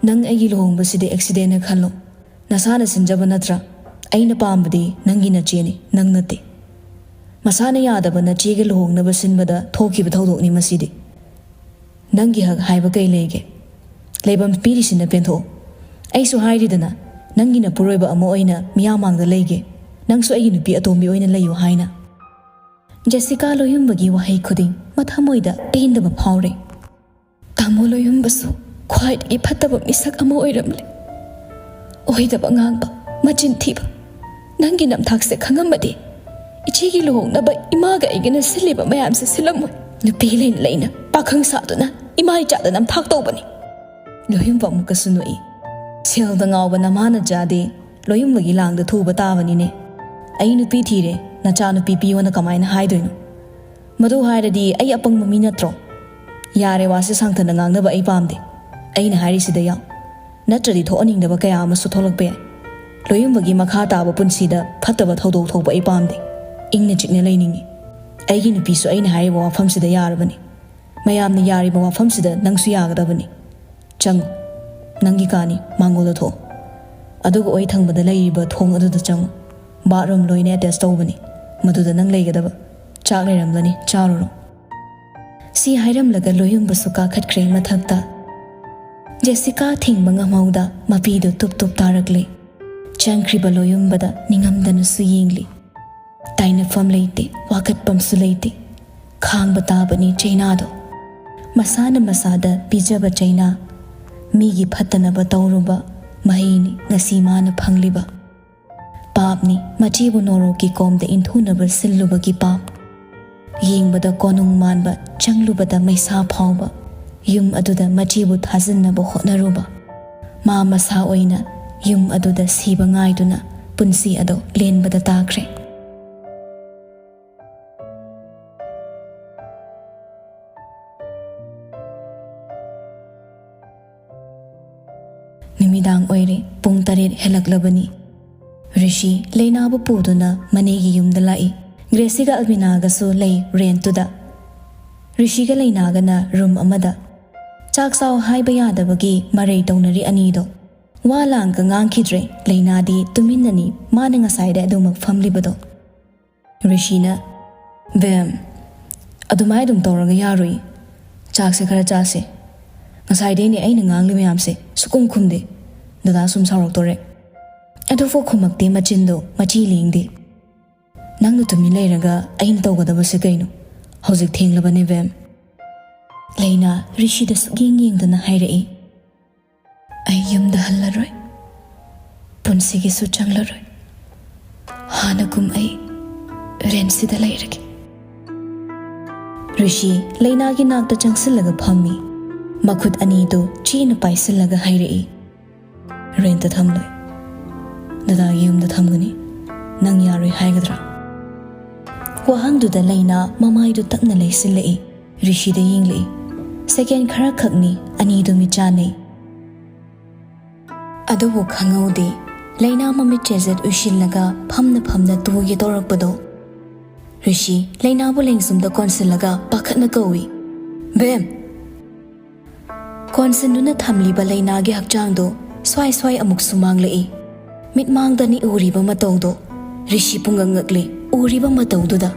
ꯅꯪ ꯑꯩꯒꯤ ꯂꯨꯍꯣꯡꯕꯁꯤꯗꯤ ꯑꯦꯛꯁꯤꯗꯦꯟꯅ ꯈꯜꯂꯣ꯫ ꯅꯁꯥꯅ ꯁꯤꯟꯖꯕ ꯅꯠꯇ꯭ꯔꯥ? ꯑꯩꯅ ꯄꯥꯝꯕꯗꯤ ꯅꯪꯒꯤ ꯅꯆꯦꯅꯤ, ꯅꯪ ꯅꯠꯇꯦ꯫ ꯃꯁꯥꯅ ꯌꯥꯗꯕ ꯅꯆꯦꯒ ꯂꯨꯍꯣꯡꯅꯕ ꯁꯤꯟꯕꯗ ꯊꯣꯛꯈꯤꯕ ꯊꯧꯗꯣꯛꯅꯤ ꯃꯁꯤꯗꯤ꯫ ꯅꯪꯒꯤ ꯍꯛ ꯍꯥꯏꯕ ꯀꯩ ꯂꯩꯒꯦ? ꯂꯩꯐꯝ ꯄꯤꯔꯤꯁꯤꯅ ꯄꯦꯟꯊꯣꯛꯑꯣ꯫ ꯑꯩꯁꯨ ꯍꯥꯏꯔꯤꯗꯅ, ꯅꯪꯒꯤ ꯅꯄꯨꯔꯣꯏꯕ ꯑꯃ ꯑꯣꯏꯅ ꯃꯤꯌꯥꯝ ꯃꯥꯡꯗ ꯂꯩꯒꯦ, ꯅꯪꯁꯨ ꯑꯩꯒꯤ ꯅꯨꯄꯤ ꯑꯇꯣꯝꯕꯤ ꯑꯣꯏꯅ ꯂꯩꯌꯨ ꯍꯥꯏꯅ꯫ ꯖꯦꯁꯤꯀꯥ ꯂꯣꯌꯨꯝꯕꯒꯤ ꯋꯥꯍꯩ ꯈꯨꯗꯤꯡ ꯃꯊꯃꯣꯏꯗ ꯄꯦꯟꯗꯕ ꯐꯥꯎꯔꯦ꯫ ꯇꯥꯃꯣ ꯂꯣꯌꯨꯝꯕꯁꯨ ꯈ꯭ꯋꯥꯏꯗꯒꯤ ꯐꯠꯇꯕ ꯃꯤꯁꯛ ꯑꯃ ꯑꯣꯏꯔꯝꯂꯦ꯫ ꯑꯣꯏꯗꯕ ꯉꯥꯡꯕ, ꯃꯆꯤꯟ ꯊꯤꯕ꯫ ꯅꯪꯒꯤ ꯅꯝꯊꯥꯛꯁꯦ ꯈꯪꯉꯝꯃꯗꯤ ꯏꯆꯦꯒꯤ ꯂꯨꯍꯣꯡꯅꯕ ꯏꯃꯥꯒ ꯑꯩꯒꯅ ꯁꯤꯜꯂꯤꯕ ꯃꯌꯥꯝꯁꯦ ꯁꯤꯜꯂꯝꯃꯣꯏ꯫ ꯅꯨꯄꯤ ꯂꯩꯅ ꯂꯩꯅ ꯄꯥꯈꯪ ꯁꯥꯗꯨꯅ ꯏꯃꯥ ꯏꯆꯥꯗ ꯅꯝꯊꯥꯛ ꯇꯧꯕꯅꯤ꯫ ꯂꯣꯌꯨꯝꯕ ꯑꯃꯨꯛꯀꯁꯨ ꯅꯣꯛꯏ꯫ ꯁꯦꯜꯗ ꯉꯥꯎꯕ ꯅꯃꯥ ꯅꯆꯥꯗꯤ ꯂꯣꯌꯨꯝꯕꯒꯤ ꯂꯥꯡꯗ ꯊꯨꯕ ꯇꯥꯕꯅꯤꯅꯦ꯫ ꯑꯩ ꯅꯨꯄꯤ ꯊꯤꯔꯦ, ꯅꯆꯥ ꯅꯨꯄꯤ ꯄꯤꯌꯣꯅ ꯀꯃꯥꯏꯅ ꯍꯥꯏꯗꯣꯏꯅꯣ? ꯃꯗꯨ ꯍꯥꯏꯔꯗꯤ ꯑꯩ ꯑꯄꯪꯕ ꯃꯤ ꯅꯠꯇ꯭ꯔꯣ? ꯌꯥꯔꯦ, ꯋꯥꯁꯦ ꯁꯥꯡꯊꯅ ꯉꯥꯡꯅꯕ ꯑꯩ ꯄꯥꯝꯗꯦ꯫ ꯑꯩꯅ ꯍꯥꯏꯔꯤꯁꯤꯗ ꯌꯥꯎ꯫ ꯅꯠꯇ꯭ꯔꯗꯤ ꯊꯣꯛꯍꯟꯅꯤꯡꯗꯕ ꯀꯌꯥ ꯑꯃꯁꯨ ꯊꯣꯛꯂꯛꯄ ꯌꯥꯏ꯫ ꯂꯣꯌꯨꯝꯕꯒꯤ ꯃꯈꯥ ꯇꯥꯕ ꯄꯨꯟꯁꯤꯗ ꯐꯠꯇꯕ ꯊꯧꯗꯣꯛ ꯊꯣꯛꯄ ꯑꯩ ꯄꯥꯝꯗꯦ꯫ ꯏꯪꯅ ꯆꯤꯛꯅ ꯂꯩꯅꯤꯡꯉꯤ꯫ ꯑꯩꯒꯤ ꯅꯨꯄꯤꯁꯨ ꯑꯩꯅ ꯍꯥꯏꯔꯤꯕ ꯋꯥꯐꯝꯁꯤꯗ ꯌꯥꯔꯕꯅꯤ꯫ ꯃꯌꯥꯝꯅ ꯌꯥꯔꯤꯕ ꯋꯥꯐꯝꯁꯤꯗ ꯅꯪꯁꯨ ꯌꯥꯒꯗꯕꯅꯤ꯫ ꯆꯪꯉꯨ꯫ ꯅꯪꯒꯤ ꯀꯥꯅꯤ, ꯃꯥꯡꯒꯣꯜꯗ ꯊꯣꯛꯑꯣ꯫ ꯑꯗꯨꯒ ꯑꯣꯏ ꯊꯪꯕꯗ ꯂꯩꯔꯤꯕ ꯊꯣꯡ ꯑꯗꯨꯗ ꯆꯪꯉꯨ꯫ ꯕꯥꯠꯔꯨꯝ ꯂꯣꯏꯅ ꯑꯦꯇꯦꯆ ꯇꯧꯕꯅꯤ꯫ ꯃꯗꯨꯗ ꯅꯪ ꯂꯩꯒꯗꯕ꯫ ꯆꯥꯛ ꯂꯩꯔꯝꯂꯅꯤ, ꯆꯥꯔꯨꯔꯣ꯫ ꯁꯤ ꯍꯥꯏꯔꯝꯂꯒ ꯂꯣꯌꯨꯝꯕꯁꯨ ꯀꯥꯈꯠꯈ꯭ꯔꯦ ꯃꯊꯛꯇ꯫ ꯖꯦꯁꯤꯀꯥ ꯊꯤꯡꯕ ꯉꯝꯍꯧꯗ ꯃꯄꯤꯗꯨ ꯇꯨꯞ ꯇꯨꯞ ꯇꯥꯔꯛꯂꯦ꯫ ꯆꯪꯈ꯭ꯔꯤꯕ ꯂꯣꯌꯨꯝꯕꯗ ꯅꯤꯡꯉꯝꯗꯅꯁꯨ ꯌꯦꯡꯂꯤ꯫ ꯇꯥꯏꯅꯐꯝ ꯂꯩꯇꯦ, ꯋꯥꯀꯠꯐꯝꯁꯨ ꯂꯩꯇꯦ꯫ ꯈꯥꯡꯕ ꯇꯥꯕꯅꯤ ꯆꯩꯅꯥꯗꯣ꯫ ꯃꯁꯥꯅ ꯃꯁꯥꯗ ꯄꯤꯖꯕ ꯆꯩꯅꯥ꯫ ꯃꯤꯒꯤ ꯐꯠꯇꯅꯕ ꯇꯧꯔꯨꯕ ꯃꯍꯩꯅꯤ ꯉꯁꯤ ꯃꯥꯅ ꯐꯪꯂꯤꯕ꯫ ꯄꯥꯞꯅꯤ ꯃꯆꯦꯕꯨ ꯅꯣꯔꯣꯛꯀꯤ ꯀꯣꯝꯗ ꯏꯟꯊꯨꯅꯕ ꯁꯤꯜꯂꯨꯕꯒꯤ ꯄꯥꯞ꯫ ꯌꯦꯡꯕꯗ ꯀꯣꯅꯨꯡ ꯃꯥꯟꯕ, ꯆꯪꯂꯨꯕꯗ ꯃꯩꯁꯥ ꯐꯥꯎꯕ ꯌꯨꯝ ꯑꯗꯨꯗ ꯃꯆꯦꯕꯨ ꯊꯥꯖꯤꯟꯅꯕ ꯍꯣꯠꯅꯔꯨꯕ꯫ ꯃꯥ ꯃꯁꯥ ꯑꯣꯏꯅ ꯌꯨꯝ ꯑꯗꯨꯗ ꯁꯤꯕ ꯉꯥꯏꯗꯨꯅ ꯄꯨꯟꯁꯤ ꯑꯗꯨ ꯂꯦꯟꯕꯗ ꯇꯥꯈ꯭ꯔꯦ꯫ ꯅꯨꯃꯤꯗꯥꯡ ꯑꯣꯏꯔꯦ, ꯄꯨꯡ ꯇꯔꯦꯠ ꯍꯦꯜꯂꯛꯂꯕꯅꯤ꯫ ꯔꯤꯁꯤ ꯂꯩꯅꯥꯕꯨ ꯄꯨꯗꯨꯅ ꯃꯅꯦꯒꯤ ꯌꯨꯝꯗ ꯂꯥꯛꯏ꯫ ꯒ꯭ꯔꯦꯁꯤꯒ ꯑꯜꯕꯤꯅꯥꯒꯁꯨ ꯂꯩ ꯔꯦꯟꯠꯇꯨꯗ꯫ ꯔꯤꯁꯤꯒ ꯂꯩꯅꯥꯒꯅ ꯔꯨꯝ ꯑꯃꯗ꯫ ꯆꯥꯛ ꯆꯥꯎ ꯍꯥꯏꯕ ꯌꯥꯗꯕꯒꯤ ꯃꯔꯩ ꯇꯧꯅꯔꯤ ꯑꯅꯤꯗꯣ꯫ ꯋꯥ ꯂꯥꯡꯒ ꯉꯥꯡꯈꯤꯗ꯭ꯔꯦ꯫ ꯂꯩꯅꯥꯗꯤ ꯇꯨꯃꯤꯟꯅꯅꯤ, ꯃꯥꯅ ꯉꯁꯥꯏꯗ ꯑꯗꯨꯃꯛ ꯐꯝꯂꯤꯕꯗꯣ꯫ ꯔꯤꯁꯤꯅ, "ꯕꯦꯝ, ꯑꯗꯨꯃꯥꯏ ꯑꯗꯨꯝ ꯇꯧꯔꯒ ꯌꯥꯔꯣꯏ꯫ ꯆꯥꯛꯁꯦ ꯈꯔ ꯆꯥꯁꯦ꯫ ꯉꯁꯥꯏꯗꯩꯅꯦ ꯑꯩꯅ ꯉꯥꯡꯂꯤ ꯃꯌꯥꯝꯁꯦ, ꯁꯨꯛꯈꯨꯝ ꯈꯨꯝꯗꯦ꯫ ꯗꯗꯥ ꯁꯨꯝ ꯁꯥꯎꯔꯛꯇꯣꯔꯦ꯫" ꯑꯗꯨꯐꯥꯎ ꯈꯨꯝꯃꯛꯇꯦ ꯃꯆꯤꯟꯗꯣ, ꯃꯆꯤ ꯂꯦꯡꯗꯦ꯫ "ꯅꯪꯅ ꯇꯨꯃꯤꯟ ꯂꯩꯔꯒ ꯑꯩꯅ ꯇꯧꯒꯗꯕꯁꯦ ꯀꯩꯅꯣ? ꯍꯧꯖꯤꯛ ꯊꯦꯡꯂꯕꯅꯦ ꯕꯦꯝ꯫" ꯂꯩꯅꯥ ꯔꯤꯁꯤꯗ ꯁꯨꯛꯌꯦꯡ ꯌꯦꯡꯗꯅ ꯍꯥꯏꯔꯛꯏ꯫ "ꯑꯩ ꯌꯨꯝꯗ ꯍꯜꯂꯔꯣꯏ, ꯄꯨꯟꯁꯤꯒꯤꯁꯨ ꯆꯪꯂꯔꯣꯏ꯫ ꯍꯥꯟꯅꯒꯨꯝ ꯑꯩ ꯔꯦꯟꯁꯤꯗ ꯂꯩꯔꯒꯦ꯫" ꯔꯤꯁꯤ ꯂꯩꯅꯥꯒꯤ ꯅꯥꯛꯇ ꯆꯪꯁꯤꯜꯂꯒ ꯐꯝꯃꯤ꯫ ꯃꯈꯨꯠ ꯑꯅꯤꯗꯨ ꯆꯦꯅ ꯄꯥꯏꯁꯤꯜꯂꯒ ꯍꯥꯏꯔꯛꯏ, "ꯔꯦꯟꯇ ꯊꯝꯂꯣꯏ, ꯗꯗꯥꯒꯤ ꯌꯨꯝꯗ ꯊꯝꯒꯅꯤ꯫ ꯅꯪ ꯌꯥꯔꯣꯏ ꯍꯥꯏꯒꯗ꯭ꯔꯥ?" ꯋꯥꯍꯪꯗꯨꯗ ꯂꯩꯅꯥ ꯃꯃꯥꯏꯗꯨ ꯇꯞꯅ ꯂꯩꯁꯤꯜꯂꯛꯏ꯫ ꯔꯤꯁꯤꯗ ꯌꯦꯡꯂꯛꯏ꯫ ꯁꯦꯀꯦꯟ ꯈꯔꯈꯛꯅꯤ ꯑꯅꯤꯗꯨ ꯃꯤꯠ ꯆꯥꯟꯅꯩ꯫ ꯑꯗꯨꯕꯨ ꯈꯪꯍꯧꯗꯦ, ꯂꯩꯅꯥ ꯃꯃꯤꯠ ꯆꯦꯖꯦꯠ ꯎꯏꯁꯤꯜꯂꯒ ꯐꯝꯅ ꯐꯝꯅ ꯇꯨꯒꯦ ꯇꯧꯔꯛꯄꯗꯣ꯫ ꯔꯤꯁꯤ ꯂꯩꯅꯥꯕꯨ ꯂꯦꯡꯖꯨꯝꯗ ꯀꯣꯟꯁꯤꯜꯂꯒ ꯄꯥꯈꯠꯅ ꯀꯧꯏ, "ꯕꯦꯝ!" ꯀꯣꯟꯁꯤꯟꯗꯨꯅ ꯊꯝꯂꯤꯕ ꯂꯩꯅꯥꯒꯤ ꯍꯛꯆꯥꯡꯗꯣ ꯁ꯭ꯋꯥꯏ ꯁ꯭ꯋꯥꯏ ꯑꯃꯨꯛꯁꯨ ꯃꯥꯡꯂꯛꯏ꯫ ꯃꯤꯠꯃꯥꯡꯗꯅꯤ ꯎꯔꯤꯕ ꯃꯇꯧꯗꯣ꯫ ꯔꯤꯁꯤ ꯄꯨꯡꯉꯛ ꯉꯛꯂꯤ꯫ ꯎꯔꯤꯕ ꯃꯇꯧꯗꯨꯗ꯫